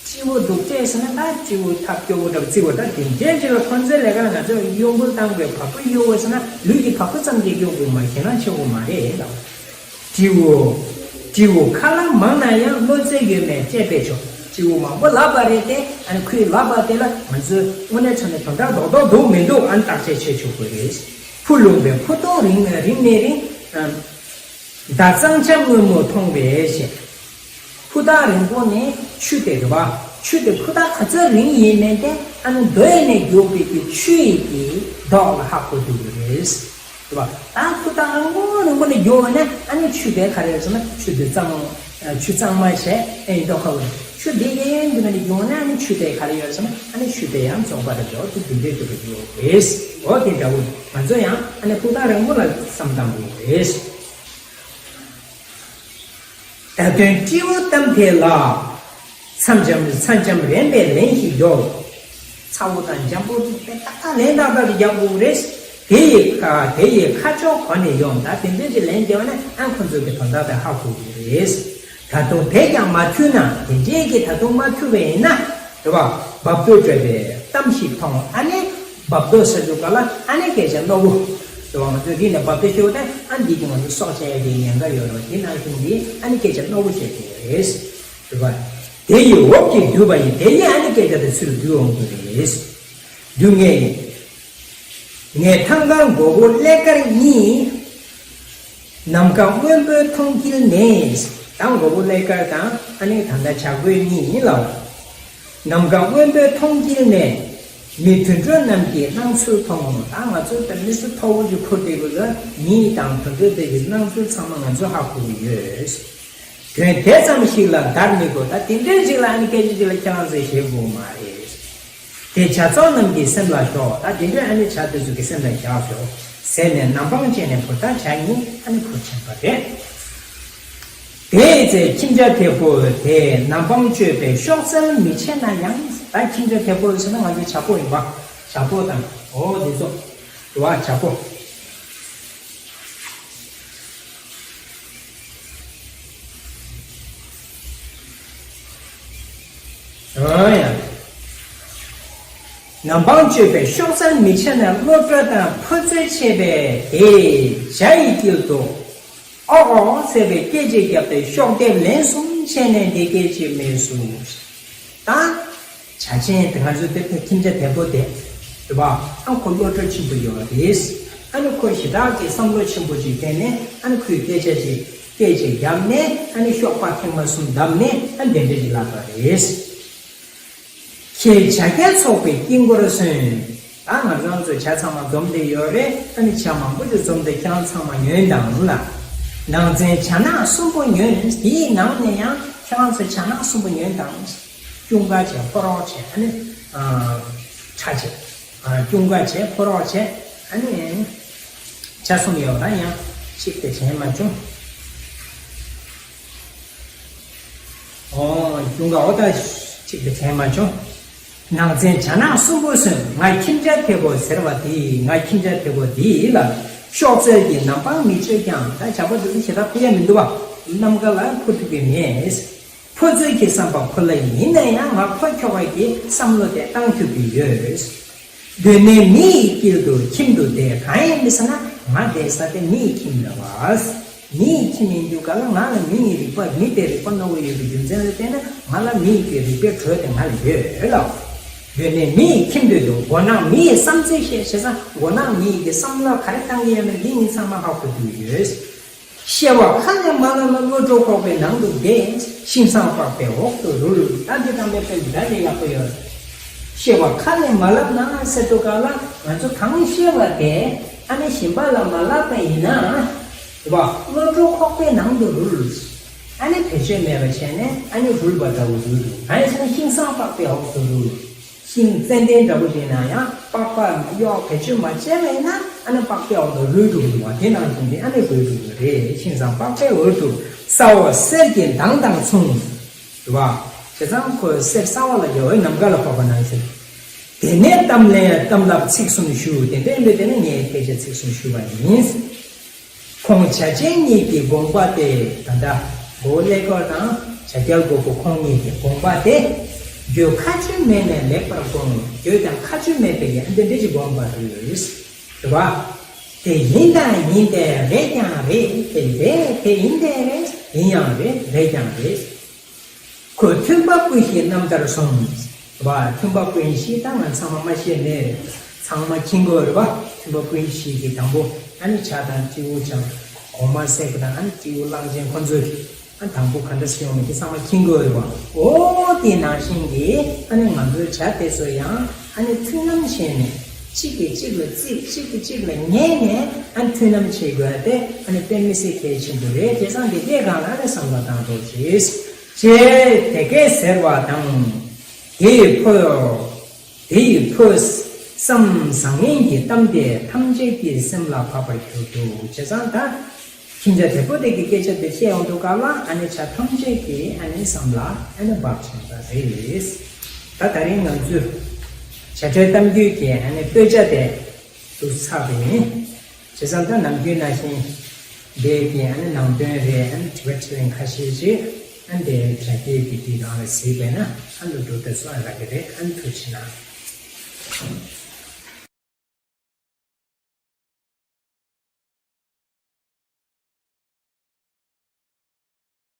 སྤྱི་བོ་གདུག་སྤྲད་ཟེར་ན་ད་སྤྱི་བོ་ཐབ་སྐྱོ་བོ་འདྲ་བོ་བརྩི་བ་འདྲ། དེ་འདྲའི་ཅིག་ལ་ཁོང་ཚོའི་ལས་ཀ་ལ་ང་ཚོས་གཡོ་འགུལ་བཏང་དགོས། བ་སྤུ་གཡོ་བ་ཟེར་ན་ལུས་ཀྱི་བ་སྤུ་ཙམ་གྱིས་གཡོ་དགོས་མ། ཞེད་སྣང་ཆེ་བོ་མ་རེད་ལ། སྤྱི་བོ། སྤྱི་བོ་ཁ་ལག་མང་ན་ཡང་གནོད་འཚེ་ཡོད་མེད་དཔྱད་པས་ཆོག་སྤྱི་བོ་མང་པོ་ལབ་པ་རེད་དེ། ཨ་ནི་ཁོའི་ལབ་པ་དེ་ལ་ང་ཚོས་དངོས་གནས་དྲང་གནས་དོན་དག་རྡོག་རྡོག་འདུག་མི་འདུག་ཨ་ནི་བརྟག་དཔྱད་བྱེད་ཆོག་གི་རེད། ཕུ་ལུང་པའི་ཕུ་ཐུང་རིང་རིང་ནས་རིང་། མདའ་གཙང་ཆབ་སྔོན་མོ་མཐོང་བས་ཞེས། ཕུ་ཐག་རིང་པོ་ནས་ཆུ་དེ་རེད་བ། ཆུ་དེ་ཕུ་ཐག་ག་ཚོད་རིང་ཡིན་མིན་དེ་ཨ་ནི་རྡོ་ཡི་ནས་རྒྱུག་པའི་གི་ཆུ་ཡི་གི་མདོག་ལ་ཧ་གོ་ཐུབ་ཀྱི་རེད། རེད་བ། ད་ཕུ་ཐག་རིང་པོ་རིང་པོ་ནས་རྒྱུག་པ་ན་ཨ་ནི་ཆུ་དེ་ག་རེ་རེད་ཟེར་ན་ཆུ་དེ་གཙང་། ཆུ་གཙང་མ་ཞེས་ཨེ་མདོག་ཁ་བོ་རེད། ཆུ་དེ་གཡས་གཡོན་དུ་ནས་རྒྱུག་ན་ཨ་ནི་ཆུ་དེ་ག་རེ་ཡོད་ཟེར་ན་ཨ་ནི་ཆུ་དེ་ཡང་རྫོགས་པ་རེད། མདོག་དེ་དེ་འདྲའི་ཐུབ་པ་ཡོད་རེད། འོ་དེ་འདྲ་བོ་ང་ཚོ་ཡང་ཨ་ནི་ཕུ་ཐག་རིང་པོ་ལ་བསམ་བཏང་དགོས་རེད། བརྡ་དོན་སྤྲེའུ་གཏམ་དེ་ལ། ཚ་འཇམ་ཚ་འཇམ་རན་པའི་ལན་ཞིག་རྒྱོབ། ཚ་བོ་དང་འཇམ་པོ་དེ་ཏག་ཏག་ལན་ཏག་ཏག་ཅིག་རྒྱག་དགོས་རེད། དེ་ཡི་ཁ་དེ་ཡི་ཁ་ཕྱོགས་གོ་ནས་ཡོང་། ད་དེ་འདྲ་ཅིག་ལན་རྒྱག་ན་ཨ་ཁོ་ཚོ་གི་དོན་དག་དེ་ཧ་གོ་གི་རེད། ད་དུང་དེ་ཀྱང་མ་ཐུལ་ན། དེ་འདྲའི་གི་ད་དུང་མ་ཐུལ་བ་ཡིན་ན། རེད་བ། རྦབ་རྡོ་འདྲ་བའི་གཏམ་ཞིག་མཐོང་། ཨ་ནི་རྦབ་རྡོ་ཟེར་དུས་ག་ལ་ཨ་ནི་སྐད་ཆ་རྣོ་བོ། རེད་བ། ང་ཚོས་འདི་ནས་རྦབ་རྡོ་ཤོར་ཏེ་ཨ་འདི་གི་ང་ཚོ་སྲོག་ཆགས་ཡ་དེ་ཉེན་ཁ་ཡོད་རེད་བ། དེ་ནང་བཞིན་འདི་ཨ་ནི་སྐད་ཆ་རྣོ་བོ་བཤད་དགོས་རེད། རེད་བ། དེ་ཡི་འོབས་ཀྱིས་བསྡུས་པ་ཡིན། དེ་ཡིས་ཨ་ནི་སྐད་ཆ་དེ་ཚུར་བསྡུས་འོང་དགོས་རེད། བསྡུ་ངེས་ཡིན། ངས་ཐང་ག་མགོ་བོ་ཀླད་དཀར་གཉིས། ནམ་མཁའ་སྔོན་པོའི་མཐོངས་དཀྱིལ་ནས། ད་མགོ་བོ་ཀླད་དཀར་དང་ཨ་ནི་ད་ལྟ་བྱ་རྒོད་གཉིས་ཡིན་ལ། ནམ་མཁའ་སྔོན་པོའི་མཐོངས་དཀྱིལ་ནས། མི་དུད་འགྲོ་རྣམས་ཀྱི་སྣང་ཚུལ་མཐོང་། ད་ང་ཚོ་ད་མི་ཚེ་མཐོ་བོ་ཞིག་འཕུར་བསྡད་དགོས་ལ། མི་དང་དུད་འགྲོ་དེ་གི་སྣང་ཚུལ་ཚང་མ་ང་ཚོ་ཧ་གོ་གི་ཡོད། དོན་དེ་ཙམ་ཞིག་ལ་བརྡར་མི་དགོས། ད་དེ་འདྲའི་ཅིག་ལ་ཨ་ནི་སྐད་ཆ་ཅིག་ལ་ཁྱེད་རང་ཚོས་ཞེད་དགོས་མ་རེད། དེ་བྱ་ཚོགས་རྣམས་ཀྱི་སེམས་ལ་ཞོག་ད་དེ་འདྲའི་ཨ་ནི་བྱ་དེ་ཚོ་གི་སེམས་ལ་བཞག་ཤོག་ཟེར་ནས་ནམ་སྤང་བྱས་ནས་འཕུར། ད་བྱ་གཉིས་ཨ་ནི་འཕུར་ཕྱིན་པ་རེད། དེའི་ཚེ་ཁྱིམ་བྱ་དེ་པོ་དེ་ནམ་སྤང་སྤྱོད་པས་གཤོག་རྩལ་མི་བྱེད་ན་ཡང་། ད་ཁྱིམ་བྱ་དེ་པོ་ཟེར་ན་ང་ཚོའི་བྱ་ཕོ་ཡིན་པ། བྱ་ཕོ་དང་འོ་དེ་ཚོ་དུ་བ་བྱ་ཕོ། འོ་ཡ། ནམ་སྤང་སྤྱོད་པས་གཤོག་རྩལ་མི་བྱེད་ན། གློ་གྲོད་དང་ཕོ་རྩལ་ཆེ་བས་དེ། བྱ་ཡི་དཀྱིལ་དུ་ཨོག་ཨོག་ཟེར་བའི་སྐད་ཅིག་བརྒྱབ་སྟེ་གཤོག་ལྡེབ་ལན་གསུམ་བྱས་ནས་འདི་སྐད་ཅེས་སྨྲས་སོ། ད་བྱ་ཆེན་དེ་ང་ཚོའི་དེབ་ཐེར་ཁྱིམ་བྱ་དེ་པོ་དེ་རེད་པ། ཨ་ཁོ་བློ་གྲོས་ཆེན་པོ་ཡོད་རེད། ཨ་ནི་ཁོ་ཞེ་དྲག་གི་བསམ་བློ་ཆེན་པོ་ཅིག་བསྟན་ནས་ཨ་ནི་ཁོས་སྐད་ཆ་ཅིག་སྐད་ཅིག་བརྒྱབ་ནས་ཨ་ནི་གཤོག་པ་ཐེངས་མ་གསུམ་བརྡབས་ནས་ཨ་ནི་དེ་འདྲ་ཅིག་ལབ་པ་རེད། ཁྱེད་བྱ་རྒྱལ་ཚོགས་པའི་དཀྱིལ་འཁོར་སོན། ད་ང་རང་ཚོ་བྱ་ཚང་མ་འཛོམས་བསྡད་ཡོད་རེད། ཨ་ནི་བྱ་མང་པོ་ཅིག་འཛོམས་ཏེ་ཁྱེད་རང་ཚང་མ་ཉོན་དང་ལ། ནང་ཚན་བྱ་ནག་གསུམ་པོ་ཉོན། དེའི་ནང་ནས་ཡང་ཁྱེད་རང་ཚོ་བྱ་ནག་གསུམ་པོ་ཉོན་དང་། ཅུང་ཀ་བྱས་ཕོ་རོག་བྱས་ཨ་ནི་ཁྲ་བྱས། ཅུང་ཀ་བྱས་ཕོ་རོག་བྱས་ཨ་ནི་བྱ་གསུམ་ཡོད་ན་ཡང་གཅིག་དེ་དྲན་མ་བྱུང་། ཨོ་ཅུང་ཀ་འོ་ད་གཅིག་དེ་དྲན་མ་བྱུང་། ནང་ཚན་བྱ་ནག་གསུམ་པོ་སོན། ང་ཁྱིམ་བྱ་དེ་པོ་ཟེར་བ་དེ། ང་ཁྱིམ་བྱ་དེ་པོ་དེ་ལ་གཤོག་རྩལ་གྱིས་ནམ་སྤང་མི་སྤྱོད་ཀྱང་། ད་བྱ་ཕོ་དེ་ཚོ་ཞེ་དྲག་འཕུར་ཡ་མི་འདུག་བ། ནམ་མཁའ་ལ་འཕུར་ཐུབ་ཀྱི་མེད། ཕོ་རྩལ་གྱི་བསམ་པ་ཁོ་ལ་ཡིན་ན་ཡང་ང་ཕོ་ཁྱོ་ག་གི་བསམ་བློ་དེ་བཏང་ཐུབ་ཀྱི་ཡོད། དེ་ནས་མི་ཡི་དཀྱིལ་དུ་ཁྱིམ་དུ་བསྡད། གང་ཡིན་མི་ཟེར་ན་ང་བསྡད་ས་དེ་མི་ཡི་ཁྱིམ་རེད་བ། མི་ཡི་ཁྱིམ་ཡིན་དུས་ག་ལ་ང་ལ་མི་ཡི་རིག་པ། མི་དེ་རིག་པ་རྣོ་བོ་ཡོད་པའི་རྒྱུ་མཚན་ལ་བརྟེན་ནས་ང་ལ་མི་ཡི་གི་རིག་པའི་དྲོད་དེ་ང་ལ་ཡོད་ལ། དེ་ནས་མི་ཡི་ཁྱིམ་དུ་འདུག་མགོ་ནག་མི་ཡི་བསམ་ཚུལ་བཤད་བྱས་ཙང་མགོ་ནག་མི་ཡི་གི་བསམ་བློ་ག་རེ་བཏང་གི་ཡོད་མེད་འདི་ངས་ཚང་མ་ཧ་གོ་ཐུབ་ཡོད། སྐྱེ་བ་ཁ་ནས་མ་ལབ་ན་གློ་གྲོད་ཁོག་པའི་ནང་དུ་བསྡད། ཤིང་བཟང་པགས་པའི་འོག་ཏུ་རུལ། ད་འདི་དང་མེད་པའི་འདྲ་ལས་ཡག་པོ་ཡོད། སྐྱེ་བ་ཁ་ནས་མ་ལབ་ན་ཟེར་དུས་ག་ལ་ང་ཚོ་གང་སྐྱེ་བ་དེ་ཨ་ནི་གཞན་པ་ལ་མ་ལབ་པ་ཡིན་ན། རེད་པ། གློ་གྲོད་ཁོག་པའི་ནང་དུ་རུལ། ཨ་ནི་བེད་སྤྱོད་མེད་པ་བྱས་ནས་ཨ་ནི་རུལ་བ་འདྲ་བོ་རུལ་འདུག་གང་ཡིན་ཟེར་ན་ཤིང་བཟང་པགས་པའི་འོག་ཏུ་རུལ། ཤིང་ཙན་དན་འདྲ་བོ་ཞིག་ན་ཡང་པགས་པ་གཡོགས་བེད་སྤྱོད་མ་བྱས་པ་ཡིན་ན་ཨ་ནི་པགས་པའི་འོག་ཏུ་རུལ་འགྲོ་གི་འདུག་བ། དེ་ནང་བཞིན་དེ་ཨ་ནི་རུལ་འགྲོ་གི་རེད། ཤིང་བཟང་པགས་པའི་འོག་ཏུ་ས་འོག་གསེར་གྱི་མདངས་དང་མཚུངས། རེད་བ། བྱས་ཙང་ཁོ་གསེར་ས་འོག་ལ་ཡོད་ནམ་མཁའ་ལ་ཕོག་པ་ནང་བཞིན། དེ་ནས་གཏམ་ལན་གཏམ་ལབ་ཚིག་གསུམ་ཞུ། དེ་འདྲ་ཡིན་པས་དེ་ནི་ངས་སྐད་ཆ་ཚིག་གསུམ་ཞུ་བ་ཡིན། ཁོང་བྱ་ཆེན་གཉིས་ཀྱི་དགོངས་པ་སྟེ། ད་ལྟ་མགོ་བོ་ཀླད་ཀོར་དང་བྱ་རྒྱལ་མགོ་པོ་ཁོང་གཉིས་ཀྱི་དགོངས་པ་སྟེ། རྒྱུ་ཁ་ཆུ་མེད་ནས་ལེགས་པར་དགོངས། རྒྱུ་ཀྱང་ཁ་ཆུ་མེད་པའི་ཡང་འདི་འདྲ་ཅིག་དགོངས་པ་རེད། རེད་བ། དེ་ཡིན་དང་ཡིན་ཏེ་རེད་ཀྱང་རེད། དེ་རེད་དེ་ཡིན་ཏེ་རེད། ཡིན་ཡང་རེད་རེད་ཀྱང་རེད། ཁོས་མཐུན་པ་ཀུན་ཤེས་རྣམ་ཐར་གསུངས། བ། མཐུན་པ་ཀུན་ཤེས་ད་ང་ཚང་མ་མ་ཤེས་ནས་ཚང་མ་མཁྱེན་གྱི་ཡོད་རེད་བ། མཐུན་པ་ཀུན་ཤེས་ཀྱི་དང་པོ་ཨ་ནི་བྱ་དང་སྤྲེའུ་ཅང་གོང་མ་སྲས་པོ་དང་ཨ་ནི་སྤྲེའུ་གླང་ཆེན་ཁོ་ཚོས་ཨ་དང་པོ་ག་འདྲ་སེ་ཡོང་མིན་དེ་ཚང་མ་མཁྱེན་གྱི་ཡོད་རེད་བ། འོ་དེ་ནང་བཞིན་གྱི་ཨ་ནི་ང་ཚོའི་བྱ་དེ་ཚོ་ཡང་ཨ་ནི་མཐུན་ལམ་བྱས་ནས་གཅིག་གིས་གཅིག་ལ་བརྩིས་གཅིག་གིས་གཅིག་ལ་ཉན་ནས་ཨ་ནི་མཐུན་ལམ་བྱེད་དགོས་ཏེ་ཨ་ནི་དཔེ་མི་སྲིད་གལ་ཆེན་པོ་རེད། བྱས་ཙང་འདི་སྐད་སྒང་ལ་ཨ་ནི་བསམ་བློ་བཏང་རོགས་གྱིས། ཅེས་དེ་སྐད་ཟེར་བ་དང་། དེ་ཡི་ཕོ། དེ་ཡི་ཕོ་བསམ་བཟང་ངན་གྱི་གཏམ་དེ་ཐམས་ཅད་ཀྱི་སེམས་ལ་བབས་པར་གྱུར་ཏོ། བྱས་ཙང་ད་ཁྱིམ་བྱ་དེ་པོ་དེ་གི་སྐད་ཆ་དེ་བཤད་ཡོང་དུས་སྐབས་ལ་ཨ་ནི་བྱ་ཐམས་ཅད་ཀྱི་ཨ་ནི་བསམ་ལ་ཨ་ནི་བབས་ཕྱིན་པ་རེད། ད་དེ་རིང་ང་ཚོས་བྱ་བྲལ་གཏམ་རྒྱུད་ཀྱི་ཨ་ནི་བསྟོད་བྱ་དེ་ཚུར་ཚར་བ་ཡིན། བྱས་ཙང་ད་ནམ་རྒྱུན་ནང་བཞིན་འདས་ཀྱི་ཨ་ནི་ནང་དོན་རེད། ཨ་ནི་དྲི་བ་དྲིས་ལན་ཁ་ཤས་ཤིག་ཨ་ནི་དེ་དྲ་རྒྱའི་བི་ཌི་ནང་ལ་གཟིགས་པས་ན་ཨ་ནི་འགྲོ་དེ་ཚོ་ཨ་རག་གི་རེད། ཨ་ནི་ཐུགས་རྗེ་གནང་།